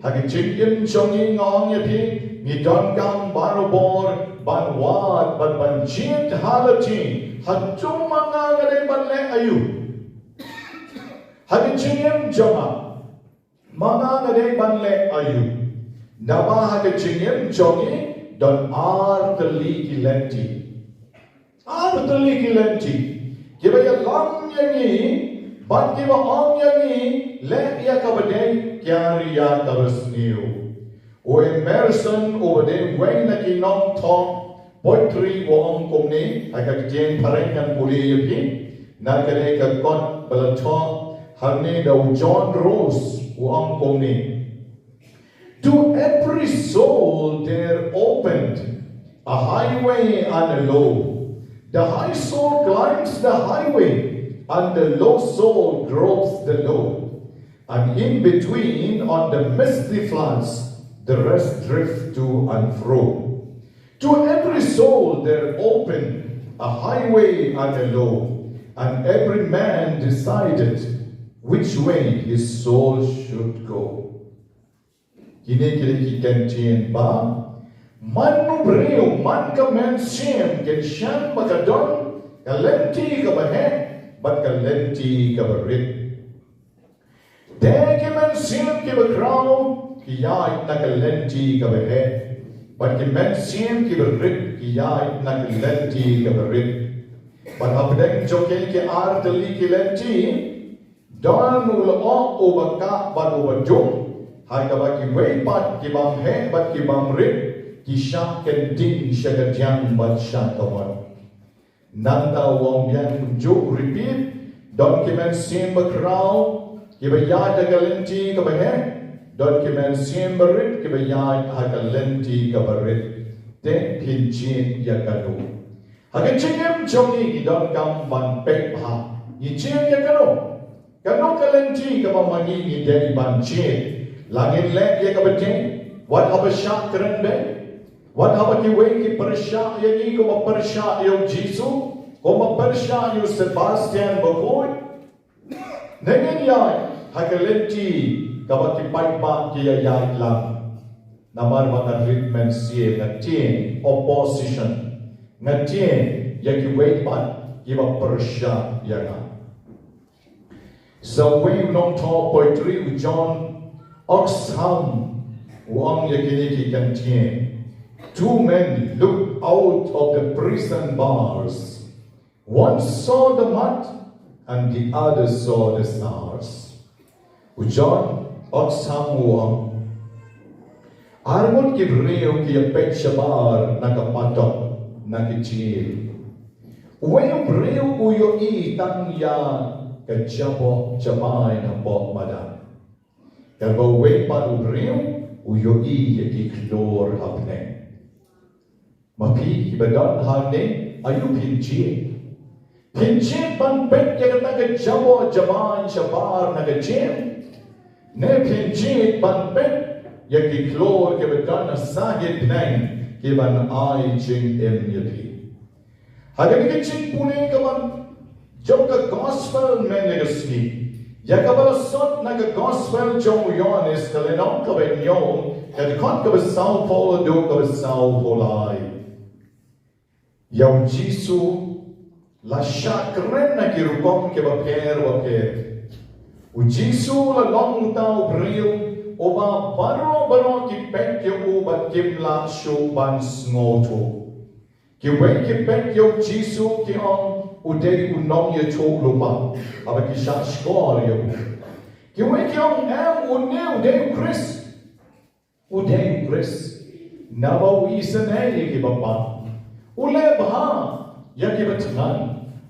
ha ka jingim jong ngi, nga ong ïa phi, Ngi donkam barabor ban wad bad ban jied ha lade. Hato ma nga nga dei ban leh aïu? Ha ka jingim jong nga, ma nga nga dei ban leh aïu? Naba ha ka jingim jong ngi don ar tylli ki lynti. Ar tylli ki lynti kiba ïalam ïa ngi bad kiba ong ïa ngi, leh ïa kaba dei, kiar ïa kaba sniew. U Emerson uba dei uwei na ki nongthoh poetry u ong kumne, ha ka ktien phareng ngan pule ïa phi na kane ka kot ba la thoh hangne da u John Rose, u ong kumne. To every soul there opened a highway and a law. The high soul climbs the highway, and the low soul gropes the law. And in between, on the misty floods, the rest drift to and fro. To every soul there opened a highway and a law, and every man decided which way his soul should go. Kine ki dei ki kyntien ba man u briew, man ka mynsiem, kin shem ba ka don ka lynti kaba heh bad ka lynti kaba rit. Te ki mynsiem kiba khraw ki ïaid na ka lynti kaba heh, bad ki mynsiem kiba rit ki ïaid na ka lynti kaba rit. Bad hapdeng jong ki ar tylli ki lynti, don u lyoh uba kah bad uba duk, ha kaba kiwei pat ki bym heh bad ki bym rit ki shah kyntien sha ka diang bad sha ka mon. Nangta u ong biang kumjuh, repeat, don ki mynsiem bakhraw kiba ïaid ha ka lynti kaba heh, don ki mynsiem barit kiba ïaid ha ka lynti kaba rit. Te phin jied ïa kano? Ha ka jingim jong ngi ngi donkam ban peit bha, ngi jied ïa kano? Kano ka lynti kaba ma ngi ngi dei ban jied? La ngin leh ïa kaba dei, wat haba shah kren beit, wat haba kiwei ki pyrshah ïa ngi kumba pyrshah ïa u Jisu, kumba pyrshah ïa u Sebastian Bakhuid. Ne ngin ïaid ha ka lynti kaba ki paidbah ki ïaid lang? Namar ba nga rit mynsiem, nga tieng opposition, nga tieng ïa kiwei pat kiba pyrshah ïa nga. Sa uwei u nongthoh poetry u John Oxham u ong ïa kine ki kyntien. Two men looked out of the prison bars. One saw the mud and the other saw the stars. U John Oxham u ong, ar ngut ki briew ki ïa peit shabar na ka patok na ka jingïeit. Uwei u briew u ïohi tang ïa ka jaboh jabai napoh madan. Katba uwei pat u briew u ïohi ïa ki khlur ha bneng. Ma phi kiba don hangne, aïu phin jied? Phin jied ban peit ïa kata ka jaboh jabai shabar na ka jingim, ne phin jied ban peit ïa ki khlur kiba don ha sahit bneng kiban ai jingim ïa phi? Ha kane ka jingpule kaba jong ka gospel mynne ka sngi, ïa kaba la sot na ka gospel jong u Ïoannis, ka lynnong kaba hynñiew, ka dkhot kaba sawphew haduh kaba sawphew lai. Ïa u Jisu la shah kren na ki rukom kiba pher bapher. U Jisu la long uta u briew uba baroh baroh ki peit ïa u bad kim lah shuh ban sngewthuh. Kiwei ki peit ïa u Jisu ki ong u dei u nongïathuhlypa, haba ki shah shkor ïa u. Kiwei ki ong em, une u dei u Khrist. U dei u Khrist. Naba u isynei ïa kiba pang, u leh bha ïa kiba thngan,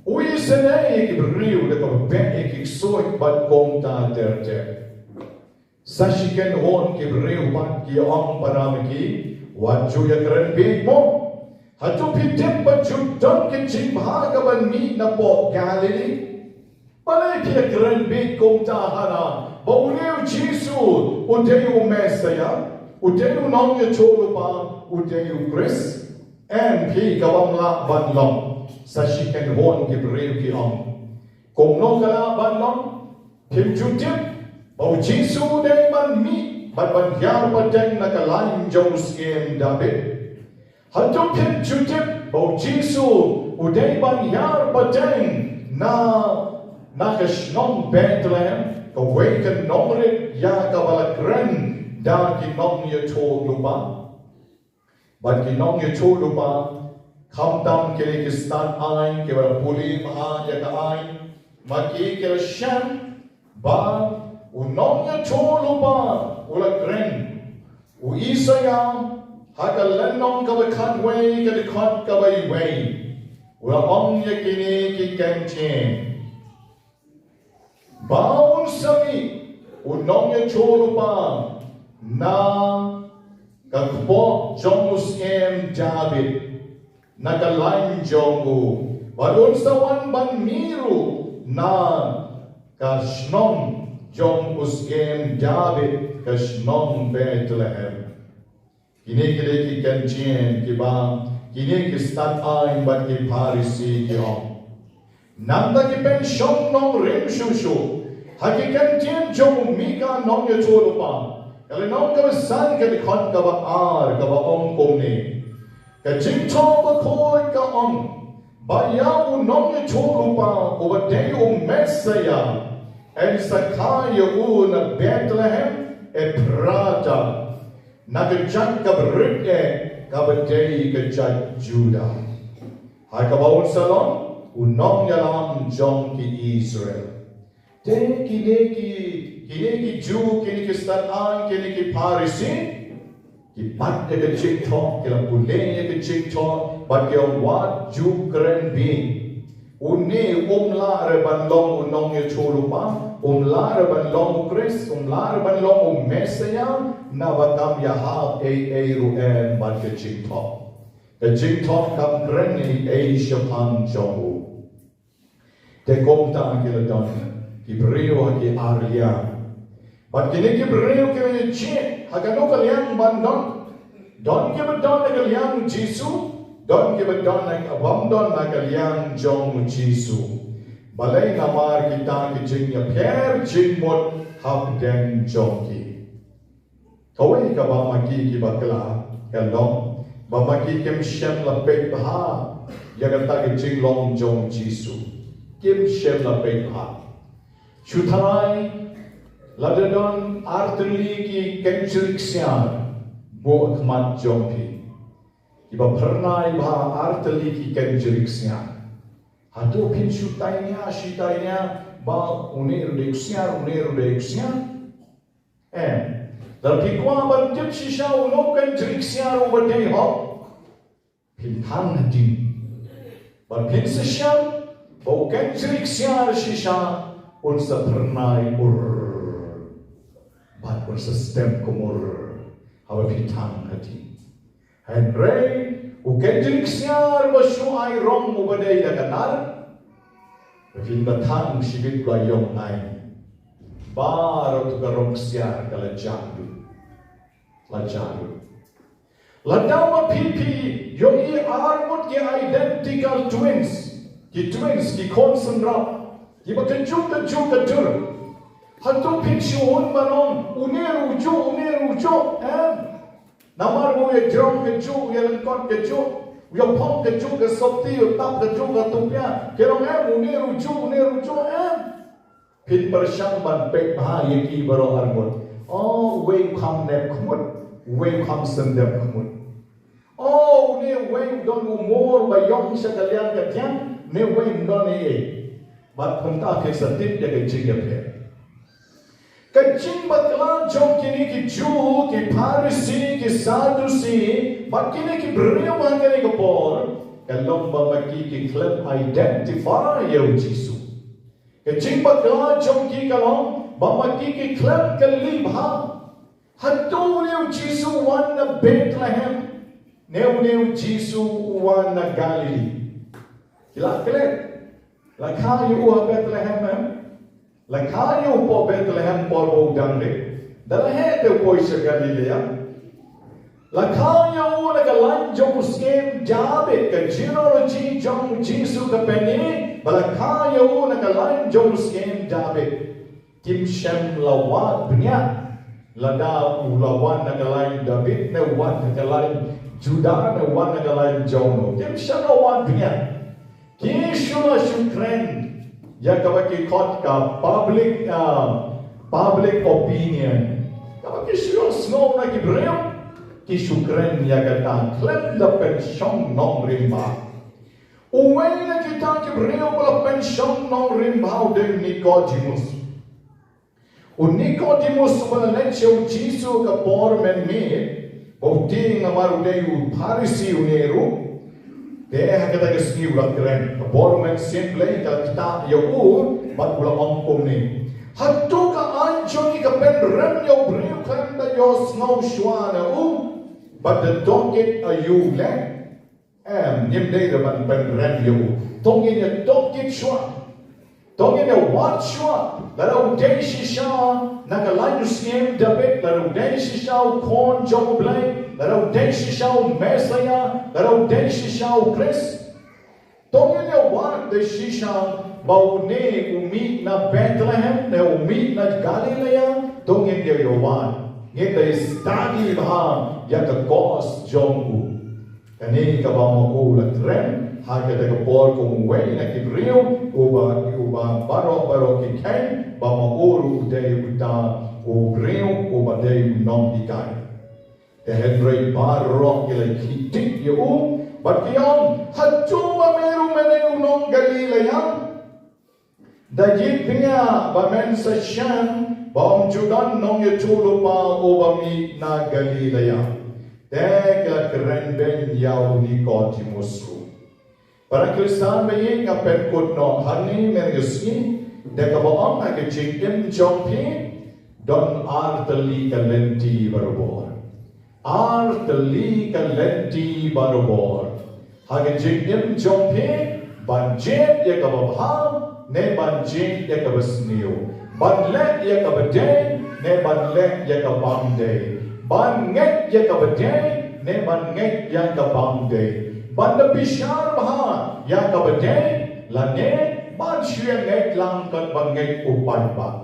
u isynei ïa ki briew da kaba beh ïa ki ksuid bad kumta ter ter. Sa shi kynhun ki briew pat ki ong para ma ki, wat ju ïakren bieit mo. Hato phi tip ba ju don ka jingbha kaban mih napoh Galili? Balei phi ïakren bieit kumta hana ba une u Jisu u dei u Messaïah, u dei u nongïathuhlypa, u dei u Khrist? Em, phi ka bym lah ban long. Sa shi kynhun ki briew ki ong, kumno ka lah ban long? Phim ju tip ba u Jisu u dei ban mih Bad ban hiar pateng na ka lain jong u syiem David. Hato phin ju tip ba u Jisu u dei ban hiar pateng na, na ka shnong Bethlehem, kawei ka nongrit ïa kaba la kren da ki nongïathuhlypa. Bad ki nongïathuhlypa, khamtam kine ki stad aiñ kiba la pule bha ïa ka aiñ, ma ki ki la shem ba u nongïathuhlypa u la kren. U Isaïah ha ka lynnong kaba khatwei, ka dkhot kaba wei, u la ong ïa kine ki kyntien. Ba un sa mih u nongïathuhlypa na ka kpoh jong u syiem David, na ka lain jong u. Bad un sa wan ban mih ruh na ka shnong jong u syiem David, ka shnong Bethlehem. Kine ki dei ki kyntien kiba kine ki stad aiñ bad ki Pharisi ki ong. Nangta ki pynshong nongrim shuh shuh ha ki kyntien jong u Mika nongïathuhlypa. Ka lynnong kaba san, ka dkhot kaba ar, kaba ong kumne. Ka Jingthoh Bakhuid ka ong ba ïa u nongïathuhlypa uba dei u Messaïah yn sa kha ïa u na Bethlehem Ephrata, na ka jait kaba rit eh, kaba dei ka jait Judah. Ha kaba un sa long u nongïalam jong ki Israel. Te kine ki, kine ki Jiw, kine ki stad aiñ, kine ki Pharisi, ki bat ïa ka Jingthoh, ki la pule ïa ka Jingthoh, bad ki ong, wat ju kren bieit. Une um lah re ban long u nongïathuhlypa, um lah re ban long u Khrist, um lah re ban long u Messaïah, naba kam ïahap ei ei ruh em bad ka Jingthoh. Ka Jingthoh kam kren ei ei shaphang jong u. Te kumta ki la don ki briew ha ki ar liang. Bad kine ki briew ki la ïajied ha kano ka liang ban don. Don kiba don ha ka liang Jisu, don kiba don ha ka, bym don ha ka liang jong Jisu. Balei? Namar kita ki jingïapher jingmut hapdeng jong ki. Kawei kaba ma ki ki bakla ka long ba ma ki kim shym la peit bha ïa kata ka jinglong jong Jisu. Kim shym la peit bha. Shu tharai lada don ar tylli ki kynjri ksiar buh khmat jong phi, kiba phyrnai bha ar tylli ki kynjri ksiar. Hato phin shu tainia, shu tainia ba une ruh dei ksiar, une ruh dei ksiar? Em. Lada phi kwah ban tip shisha uno u kynjri ksiar uba dei hok, phin thang ha ding. Bad phin sa shem ba u kynjri ksiar shisha un sa phyrnai ur bad un sa stem kumur haba phi thang ha ding. Hynrei u kynjri ksiar ba shu ai rong uba dei da ka nar, phin ba thang shibit ba ïong ai. Baroh tu ka rong ksiar ka la jah lut. La jah lut. Lada ma phi phi ïohi arngut ki identical twins, ki twins, ki khun synrap, kiba kajuh kajuh ka dur. Hato phin shu hun ban ong une ruh u juh, une ruh u juh, em? Namar u ïa jrong kajuh, u ïa lyngkot kajuh, u ïa phong kajuh ka sopti, u tap kajuh ka tupia. Ki ong em, une ruh u juh, une ruh u juh, em? Phin pyrshang ban peit bha ïa ki baroh arngut. O, uwei u kham nep khmut, uwei u kham syndep khmut. O, une uwei u don u mor ba ïong sha ka liang ka diang, une uwei um don ei ei. Bad kumta phin sa tip ïa ka jingïapher. Ka jingbakla jong kine ki Jiw, ki Pharisi, ki Sadusi, bad kine ki briew ha kane ka por, ka long ba ma ki ki khlem identify ïa u Jisu. Ka jingbakla jong ki ka long ba ma ki ki khlem kylli bha. Hato une u Jisu u wan na Bethlehem, ne une u Jisu u wan na Galilee? Ki la klet. La kha ïa u ha Bethlehem em? La kha ïa u hapoh Bethlehem por ba u dang rit? Da la heh te u poi sha Galilee? La kha ïa u na ka lain jong u syiem David, ka genealogy jong u Jisu ka pyni ba la kha ïa u na ka lain jong u syiem David. Kim shym la wad bniah. Lada u la wan na ka lain David, ne wan na ka lain Judah, ne wan na ka lain jong u. Kim shym la wan pynïaid. Ki shu la shu kren ïa kaba ki khot ka public, ah, public opinion. Kaba ki shu la sngew na ki briew, ki shu kren ïa kata khlem da pynshong nongrim bha. Uwei na kita ki briew ba la pynshong nongrim bha u dei u Nikodemus. U Nikodemus uba la leit sha u Jisu ka por mynmiet, ba u tieng namar u dei u Pharisi une ruh. Te ha kata ka sngi u la kren, ka por mynmiet sien Blei ka la ktah ïa u, bad u la ong kumne: Hato ka aiñ jong ngi ka pynrem ïa u briew khlem da ïohsngew shuwa na u? Bad da tohkit aïu leh? Em, ngim dei ruh ban pynrem ïa u. To ngin ïa tohkit shuwa. To ngin ïa wad shuwa. Lada u dei shisha na ka lain u Syiem David, lada u dei shisha u Khun jong U Blei, lada u dei shisha u Messaïah, lada u dei shisha u Khrist. To ngin ïa wad, dei shisha ba une u mih na Bethlehem, ne u mih na Galilaia, to ngin ïa wad. Ngin dei study bha ïa ka kos jong u. Kane kaba ma u la kren ha kata ka por kum uwei na ki briew, uba, uba baroh baroh ki kheiñ ba ma u ruh u dei uta u briew uba dei u nonghikai. Te hynrei baroh ki la khie tik ïa u bad ki ong: Hato ma me ruh me dei u nong Galilaia? Da jied pynïaid ba men sa shem ba ym ju don nongïathuhlypa uba mih na Galilaia. Te ki la kren beiñ ïa u Nikodemus ruh. Para Khristan ba ïeit, nga pynkut noh hangne mynne ka sngi da kaba ong ha ka jingim jong phi, don ar tylli ka lynti barabor. Ar tylli ka lynti barabor. Ha ka jingim jong phi, ban jied ïa kaba bha, ne ban jied ïa kaba sniew. Ban leh ïa kaba dei, ne ban leh ïa kabym dei. Ban ngeit ïa kaba dei, ne ban ngeit ïa kabym dei. Ban da bishar bha ïa kaba dei, lane ban shu ïa ngeit lang katba ngeit u paidbah.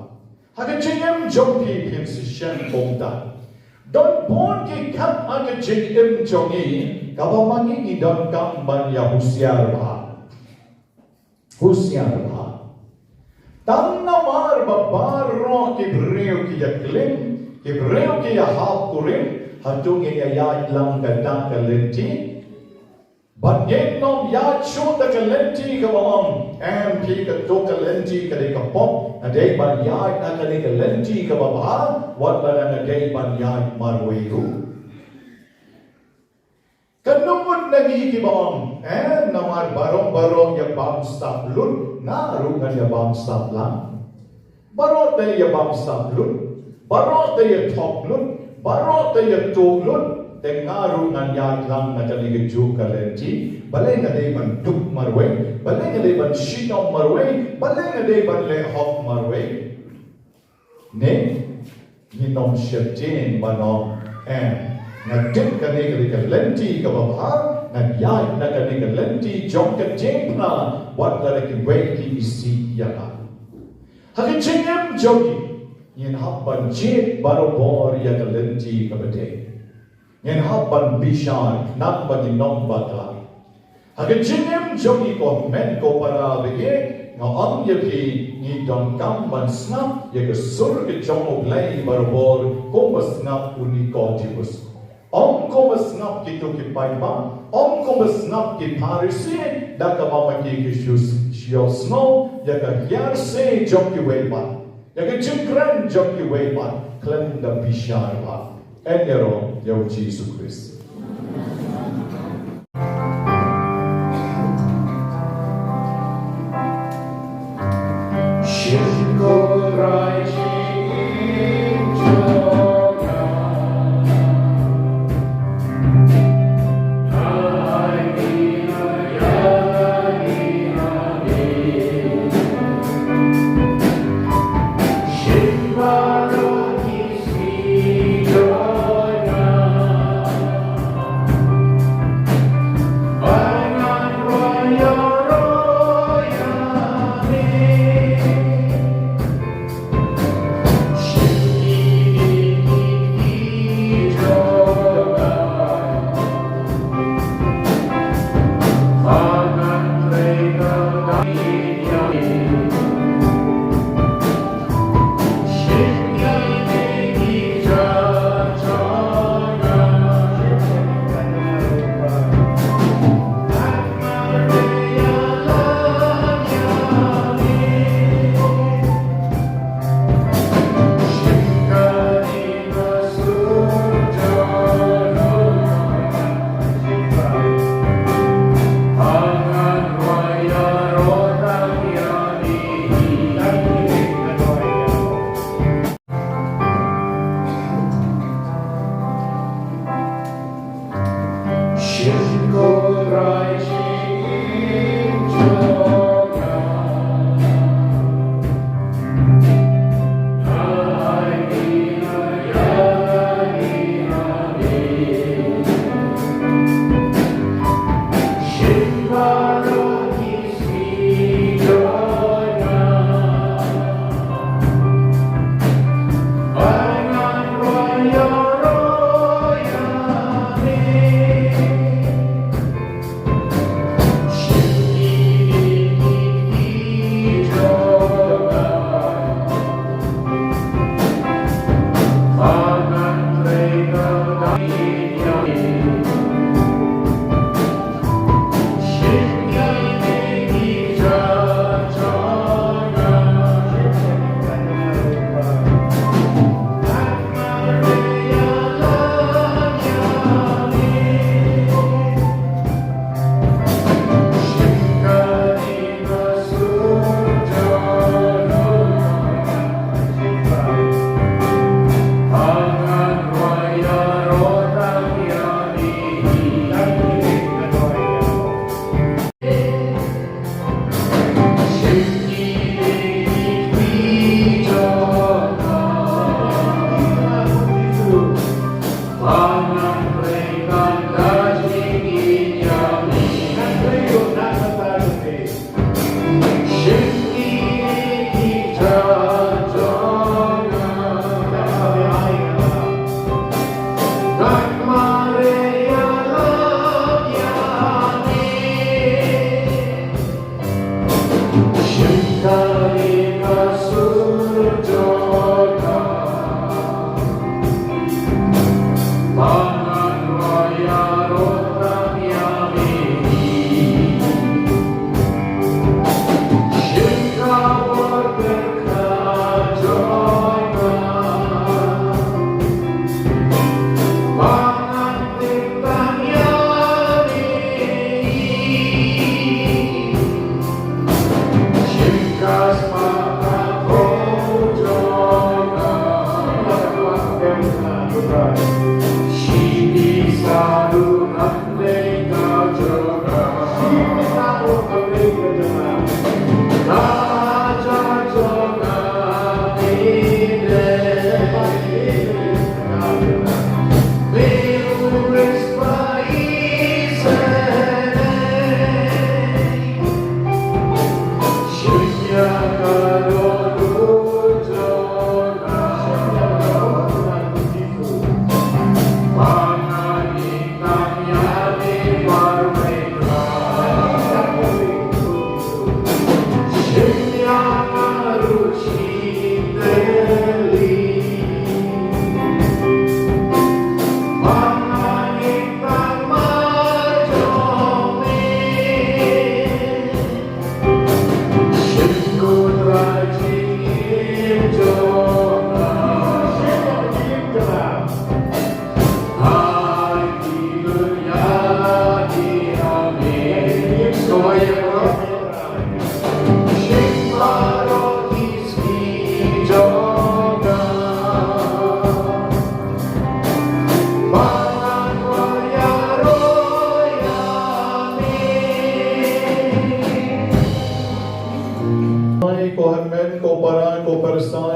Ha ka jingim jong phi, phin sa shem kumta. Don bun ki khep ha ka jingim jong ngi kaba ma ngi ngi donkam ban ïa husiar bha. Husiar bha. Tang namar ba baroh ki briew ki ïa klim, ki briew ki ïa hap kurim, hato ngin ïa ïaid lang kata ka lynti? Bad ngin nym ïaid shuh da ka lynti kaba ong, em, phi, kato ka lynti ka dei ka pop, nga dei ban ïaid na kane ka lynti kaba bha, wat lada nga dei ban ïaid marwei ruh. Katno ngut na ngi kiba ong, em, namar baroh baroh ïa bam sap lut, nga ruh ngan ïa bam sap lang. Baroh te ïa bam sap lut, baroh te ïa thok lut, baroh te ïa tuh lut, te nga ruh ngan ïaid lang na kane kajuh ka lynti, balei nga dei ban duk marwei, balei nga dei ban shitom marwei, balei nga dei ban leh hok marwei. Ne, ngi nym sheptieng ban ong, em, nga dei kane ka dei ka lynti kaba bha, ngan ïaid na kane ka lynti jong ka diengphna, wat lada kiwei ki isih ïa nga. Ha ka jingim jong ngi, ngin hap ban jied barabor ïa ka lynti kaba dei. Ngin hap ban bishar, nang ba ngin nym bakla. Ha ka jingim jong ngi ko hynmen ko para ba ïeit, nga ong ïa phi, ngi donkam ban sngap ïa ka sur ka jong U Blei barabor, kumba sngap u Nikodemus. Ym kumba sngap kito ki paidbah, ym kumba sngap ki Pharisi, da kaba ma ki ki shu, shu sngew ïa ka hiar se jong kiwei pat, ïa ka jingkren jong kiwei pat, khlem da bishar bha. Ïaroh ïa U Jisu Khrist.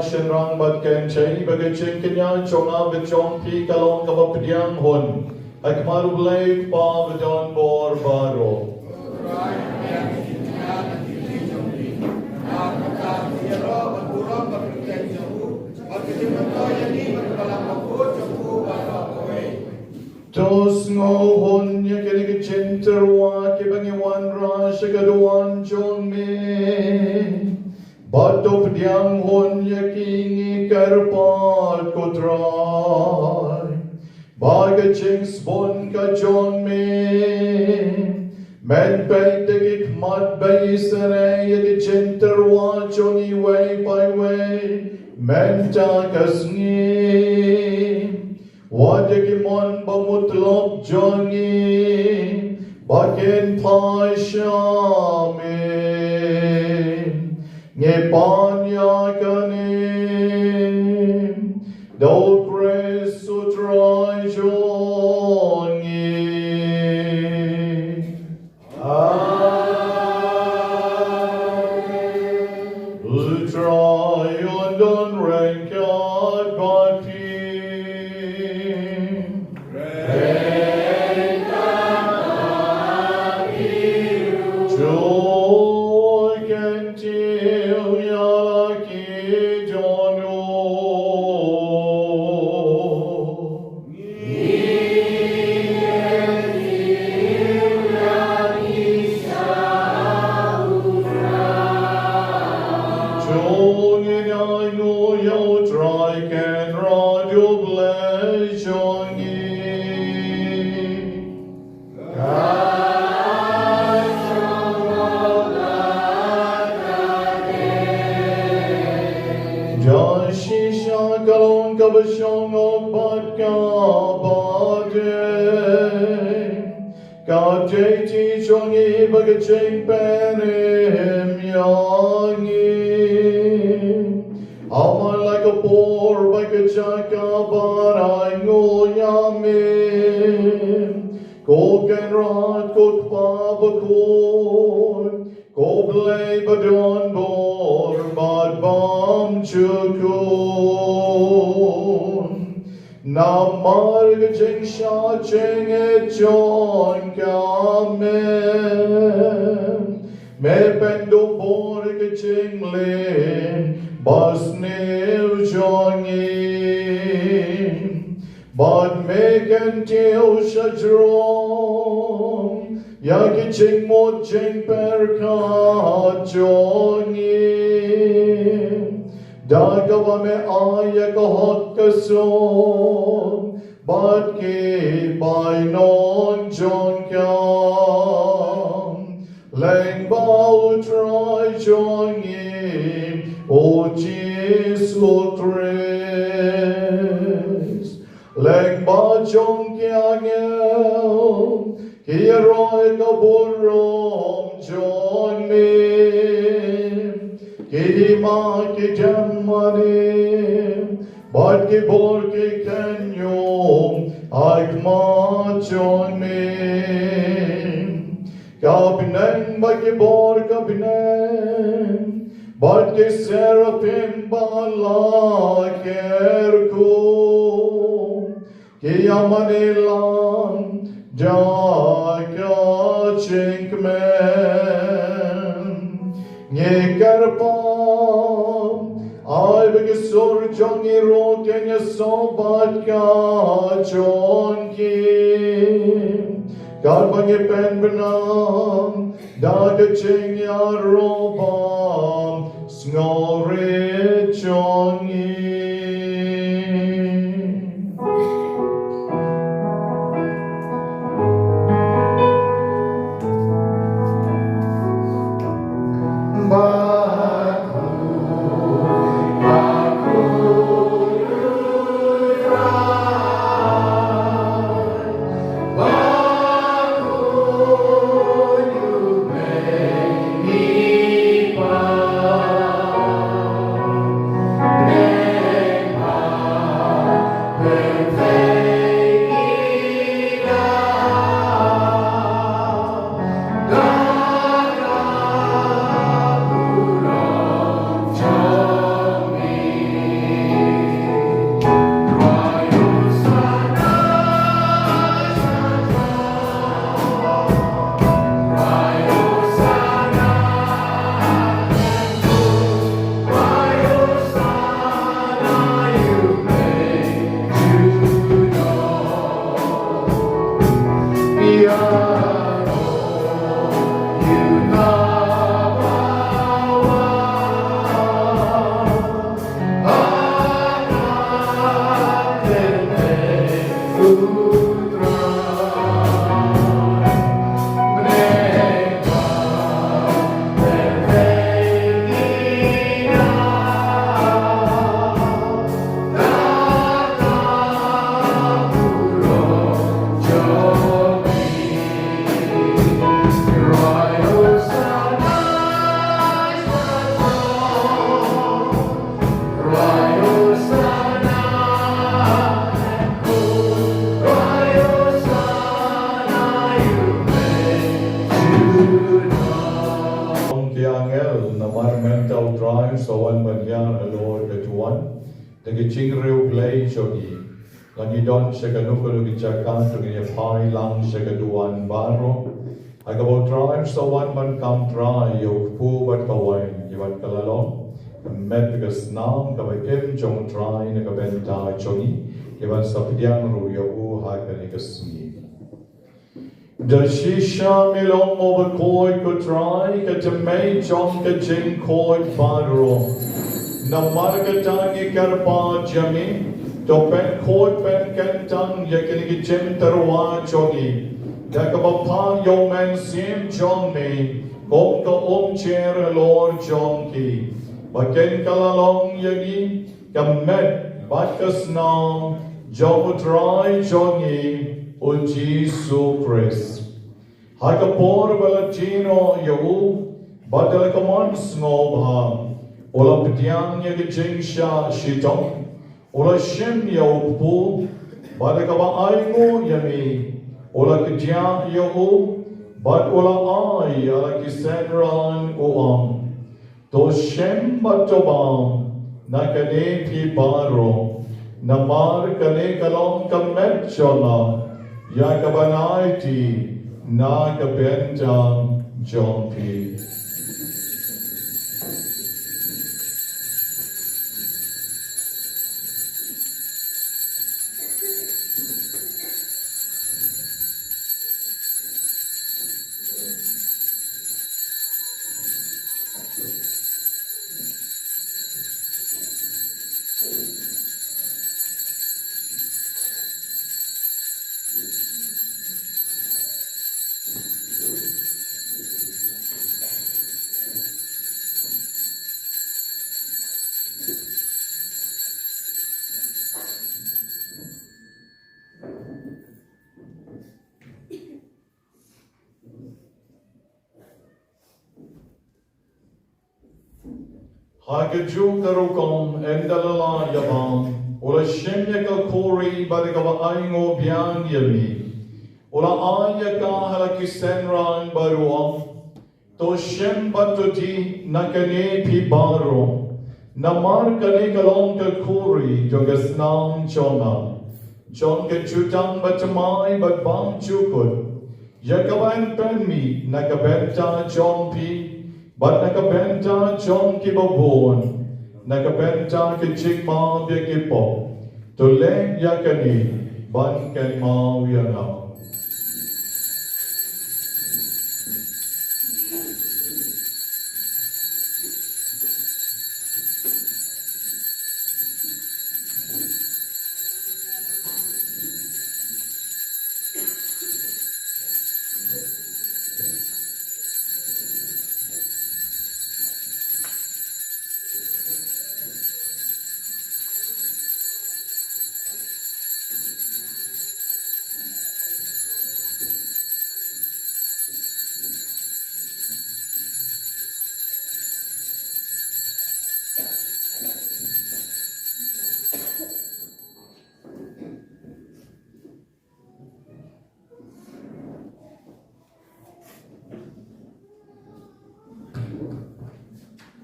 Shynrang bad kynthei, ba ka jingkñia jong nga bad jong phi ka long kaba pdiang hun ha khmat U Blei U Kpa badonbor baroh. To sngew hun ïa kine ki jingtyrwa kiba ngi wanrah sha ka duwan jong me. Bad to pdiang hun ïa ki ngi kyrpad, ko Trai, ba ka jingsbun ka jong me, men peit da ki khmat ba isynei ïa ki jingtyrwa jong ngi iwei pa iwei mynta ka sngi. Wat ïa ki mon ba mutlop jong ngi ba kin phai sha me. Ngi pan ïa kane da U Khrist U Trai jong ngi. Amen. U Trai un don ryngkat bad phi. To kyntiew ïa la ki dohnud. To ngin ïa ainguh ïa U Trai Kynrad U Blei jong ngi. Da shisha ka long kaba shong bad kaba dei. Ka dei ti jong ngi bad ka jingpynim ïa ngi. Ha man la ka por bad ka jaka ban ainguh ïa me, ko Kynrad, ko Kpa bakhuid, ko Blei badonbor bad bymjukut. Namar ka jingshah jingit jong ka me, me pynduh bor ka jingleh basniew jong ngi. Bad me kyntiew shajrong ïa ki jingmut jingpyrkhat jong ngi. Da kaba me ai ïa ka hok ka suk bad ki bainong jong ka. Lyngba U Trai jong ngi U Jisu Khrist. Lyngba jong ki angel ki ïaroh ka burom jong me. Ki hima ki dem mane bad ki bor ki kynñium ha khmat jong me. Ka bneng bad ki bor ka bneng bad ki seraphim ba la kyrkhu, ki ïa mane lang da ka jingkmen. Ngi kyrpad, ai ba ki sur jong ngi ruh kin ïasoh bad ka jong ki, katba ngi pynbna da ka jingïaroh ba sngewrit jong ngi. Ki angel, namar mynta U Trai u sa wan ban hiar halor ka duwan da ka jingriewblei jong ngi. La ngi don sha kano kano ka jaka, to ngin ïa phai lang sha ka duwan baroh. Ha kaba U Trai u sa wan ban kam trai ïa u kpu bad ka wain, ïa wan ka la long ka met ka snam kaba im jong U Trai na ka bynta jong ngi, ïa wan sa pdiang ruh ïa u ha kane ka sngi. Da shisha me long mo bakhuid ko Trai, ka tymmen jong ka jingkhuid baroh. Namar kata ngi kyrpad ïa me, to pynkhuid pynkyntang ïa kine ki jingtyrwa jong ngi da kaba phah ïa u Mynsiem jong me kum ka umjer halor jong ki, ba kin ka la long ïa ngi ka met bad ka snam jong U Trai jong ngi U Jisu Khrist. Ha ka por ba la jin noh ïa u bad da la ka mon sngewbha, u la pdiang ïa ka jingshah shitom, u la shim ïa u kpu, bad da kaba ainguh ïa me, u la kdiah ïa u bad u la ai ïa la ki synran, u ong: To shem bad to bam na kane phi baroh, namar kane ka long ka met jong nga, ïa kaban aiti na ka bynta jong phi. Ha kajuh ka rukom, ynda la lah ïa bam, u la shim ïa ka khuri bad da kaba ainguh biang ïa me, u la ai ïa ka ha la ki synran bad u ong: To shem bad to dih na kane phi baroh, namar kane ka long ka khuri jong ka snam jong nga, jong ka jutang bathymmai bad bymjukut, ïa kaban pynmih na ka bynta jong phi bad na ka bynta jong kiba bun, na ka bynta ka jingmap ïa ki pop. To leh ïa kane ban kynmaw ïa nga.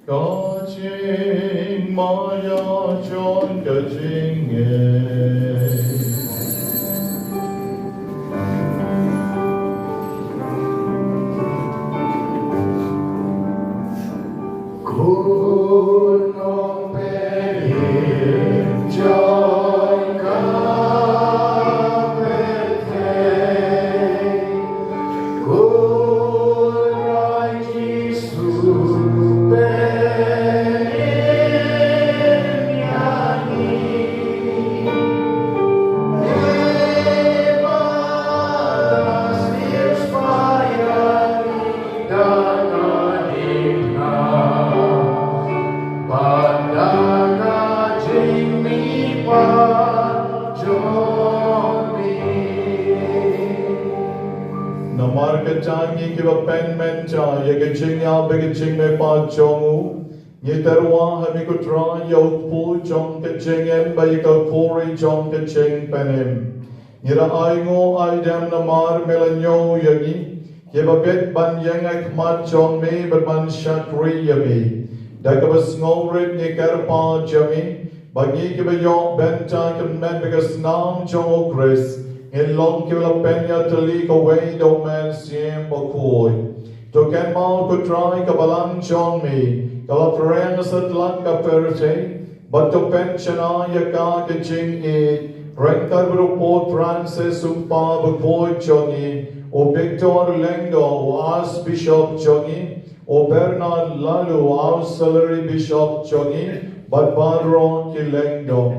Ka jingmaïa jong ka jingngeit. Kata ngi kiba pynmynta ïa ka jingïap bad ka jingmihpat jong u, ngi tyrwa ha me ko Trai ïa u kpu jong ka jingim bad ïa ka khuri jong ka jingpynim. Ngi la ainguh aidem namar me la ñiew ïa ngi, kiba bit ban ïeng ha khmat jong me bad ban shakri ïa me. Da kaba sngewrit ngi kyrpad ïa me, ba ngi kiba ïoh bynta ka met bad ka snam jong u Khrist, ngin long kiba la pynïatylli kawei da u Mynsiem Bakhuid. To kynmaw ko Trai ka balang jong me, kaba la pyrshang satlak ka pyrthei, bad to pynshna ïa ka ka jingïeit, ryngkat bad u Pope Francis u Kpa Bakhuid jong ngi, u Victor Lyngdoh u Archbishop jong ngi, u Bernard Laloo u Auxiliary Bishop jong ngi, bad baroh ki lyngdoh.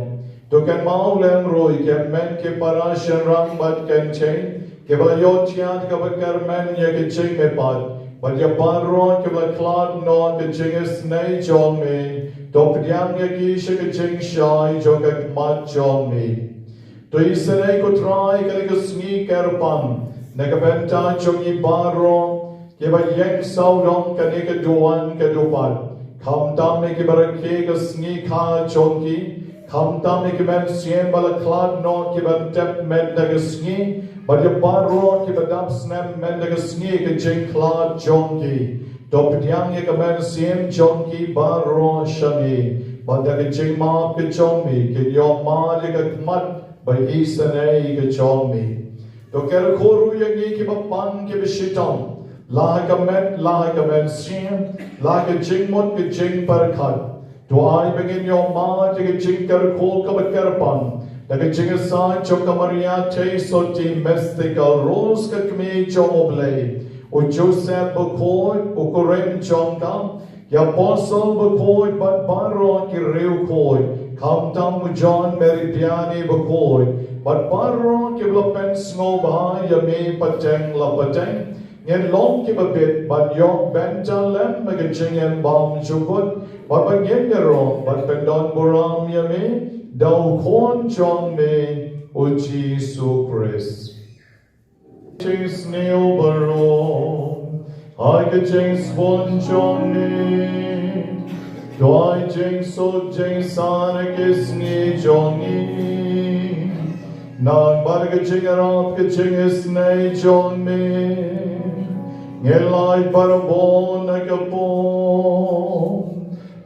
To kynmaw lem ruh ïa ki hynmen ki para shynrang bad kynthei, kiba la ïohthiah kaba kyrmen ïa ka jingmihpat, bad ïa baroh kiba la khlad noh ka jingisynei jong me, to pdiang ïa ki sha ka jingshai jong ka khmat jong me. To isynei ko Trai kane ka sngi kyrpang, na ka bynta jong ngi baroh, kiba ïeng sawdong kane ka duwan ka dewbad. Khamtam ïa kiba rakhe ka sngi kha jong ki, khamtam ïa ki mynsiem ba la khlad noh kiban tep mynta ka sngi, bad ïa baroh kiba dap snem mynta ka sngi ka jingkhlad jong ki. To pdiang ïa ka mynsiem jong ki baroh sha me, bad da ka jingmap ka jong me, kin ïoh mad ïa ka khmat ba isynei ka jong me. To kyrkhu ruh ïa ngi kiba pang kiba shitom, la ha ka met, la ha ka mynsiem, la ha ka jingmut ka jingpyrkhat. To ai ba ngin ïoh mad ïa ka jingkyrkhu kaba kyrpang, da ka jingïasaid jong ka Maria Theisotti Mystical Rose ka kmie jong U Blei, u Joseph Bakhuid, u kurim jong ka, ki apostol bakhuid bad baroh ki riewkhuid, khamtam u John Mary Vianney Bakhuid, bad baroh kiba la pynsngewbha ïa me pateng la pateng, ngin long kiba bit ban ïoh bynta lem ha ka jingim bymjukut, bad ba ngin ïaroh ban pyndonburom ïa me da u Khun jong me, u Jisu Khrist. Jingsniew baroh ha ka jingsbun jong me. To ai jingsuk jingsan ha ki sngi jong ngi, namar ka jingïarap ka jingisynei jong me. Ngin lait barabor na ka pop,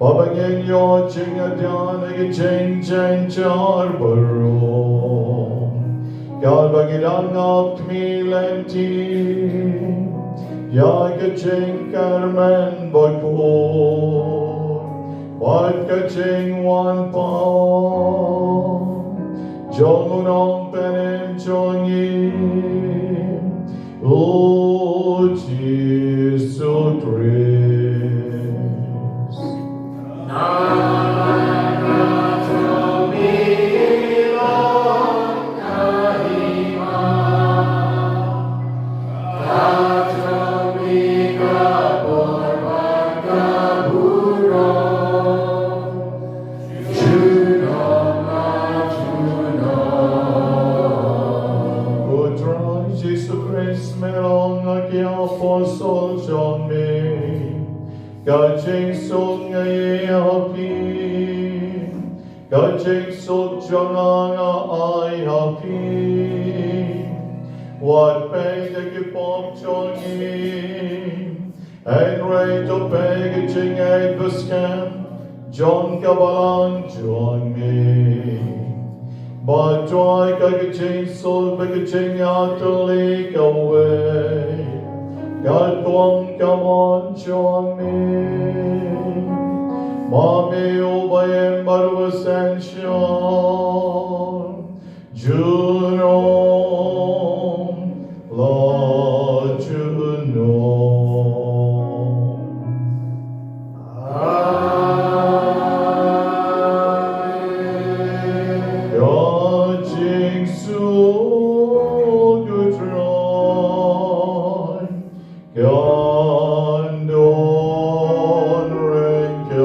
ba ba ngin ïoh jingïada na ka jingjynjar baroh, katba ngi dang ap khmih lynti ïa ka jingkyrmen bakhuid bad ka jingwan pat jong u Nongpynim jong ngi, u Jisu Khrist. Ko Trai Jisu Khrist, me la ong ha ki apostol jong me, ka jingsuk nga ai ha phi, ka jingsuk jong nga nga ai ha phi. Wat peit ïa ki pop jong ngi, hynrei to peit ïa ka jingngeit baskhem jong ka balang jong me. Bad to ai ka jingsuk bad ka jingïatylli kawei katkum ka mon jong me. Ma me uba im bad uba synshar junom la junom. Amen. Ka jingsuk u Trai kan don ryngkat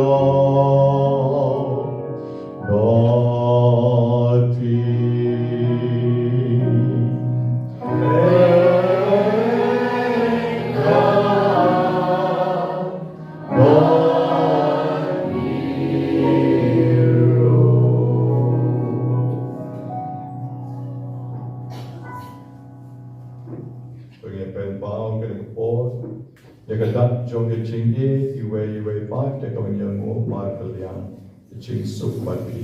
bad phi. Amen. Jingïeit iwei iwei pat da ka ban ïanguh bad ka liang. Jingsuk bad phi.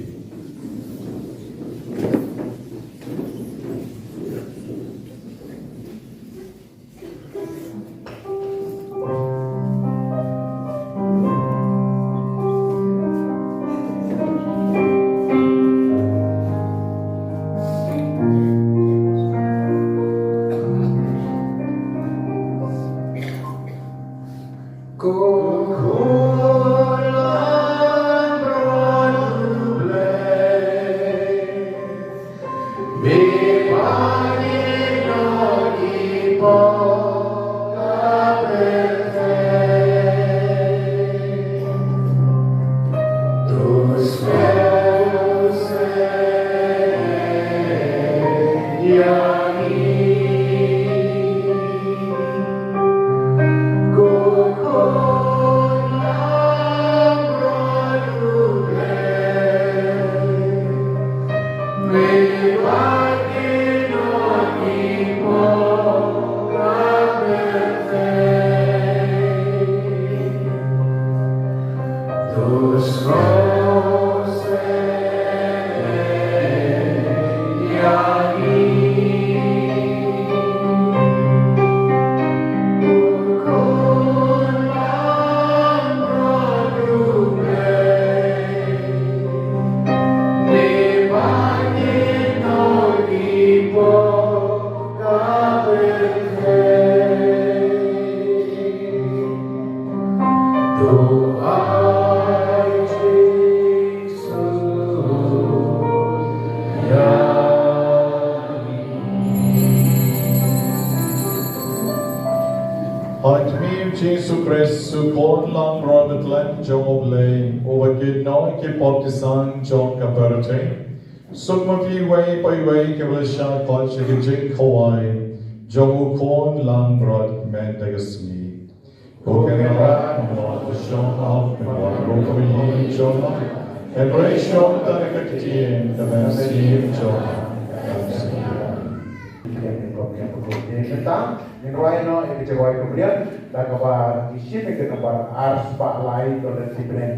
Ha khmih u Jisu Khrist, u Khun langbrot ba khlem jong U Blei, uba kit noh ki pop ki sang jong ka pyrthei. Suk ma phi iwei pa iwei kiba la shah kot sha ka jingkhawai jong u Khun langbrot mynta ka sngi. Ko Kynrad, nga mut ba shong hok, nga mut ruh ba ïeit jong nga. Hynrei shong tang ïa ka ktien, ka mynsiem jong nga kan sa ïaid. Ngin rwai noh ïa ka jingrwai kumne da kaba ngi shim ïa ka nambar ar spah lai, ko lynti bneng.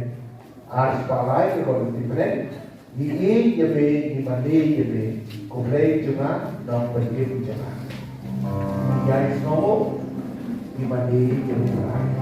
Ar spah lai, ko lynti bneng. Ngi ïeit ïa me, ngi mane ïa me, ko Blei jong nga, Nongpynim jong nga. Ngi ïai sngewnguh, ngi mane ïa me Trai.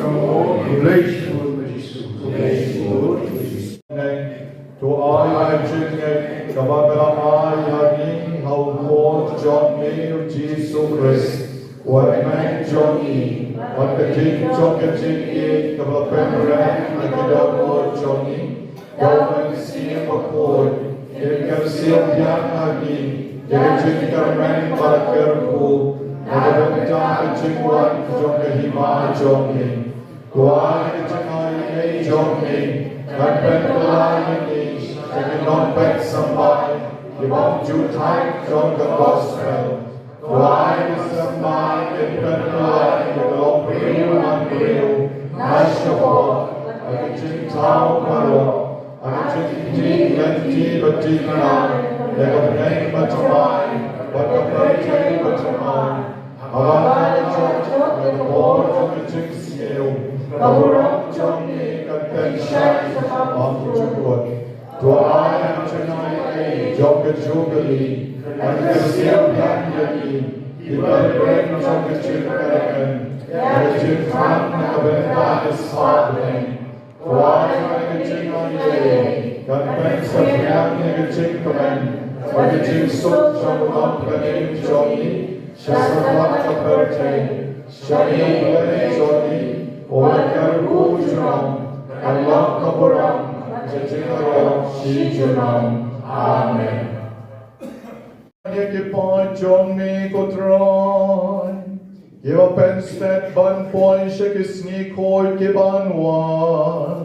Khublei shibun Jisu. Khublei shibun Jisu. To ai ka jingngeit kaba ka la ai ha ngi ha u khun jong me u Jisu Khrist, u Trai jong ngi, bad ka jingim jong ka jingim kaba la pynrem ha ki dohnud jong ngi, da u Mynsiem Bakhuid, kin kyrsiew biang ha ngi ïa ka jingkyrmen bad kyrkhu na ka bynta ka jingwan jong ka hima jong ngi. To ai ka jingai ei jong ngi kan pynkylla ïa ngi sha ki nongpeit symbai ki bym ju thait jong ka gospel. To ai ka symbai kan pynkylla ïa ka longbriew manbriew na shapoh, ha ka jingthaw baroh, ha ka jingdih lynti bad dih kynnoh ïa ka bneng bathymmai bad ka pyrthei bathymmai. Haba ka la jot ïa ka por jong ka jingsniew, ka burom jong ngi kan pynshai shaphang jingkut. To ai ka jingai ei jong ka jubili kan kyrsiew biang ïa ngi, ki briew jong ka jingkyrmen, ïa ka jingthrang na ka bynta ka spah bneng. To ai ka jingai ei kan pynsaphriang ïa ka jingkmen bad ka jingsuk jong u nongpynim jong ngi sha satlak ka pyrthei. Sha ngi u Blei jong ngi, u la kyrkhu junom, kan long ka burom bad ka jingïarap shi junom. Amen. Ïa ki paid jong me ko Trai, kiba pynstet ban poi sha ki sngi khuid ki ban wan,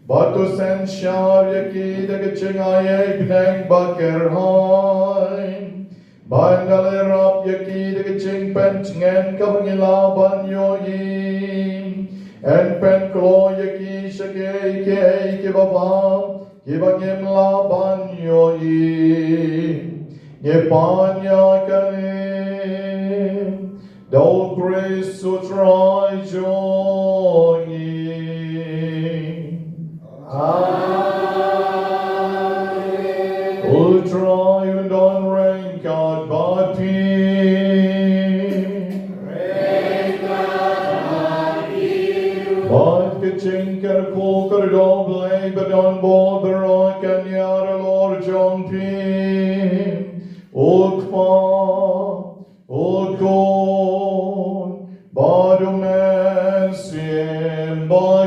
bad to synshar ïa ki da ka jingai ei bneng ba kyrhai, ban da la ïarap ïa ki da ka jingpyntngen kaba ngi lah ban ïohi. Yn pynkloi ïa ki sha kiei kiei kiba bha kiba ngim lah ban ïohi. Ngi pan ïa kane da u Khrist u Trai jong ngi. Amen. U Trai un don ryngkat bad phi. Bad ka jingkyrkhu kyrdoh Blei ba don bor baroh kan ïar halor jong phi. U Kpa, u Khun, bad u Mynsiem Bakhuid.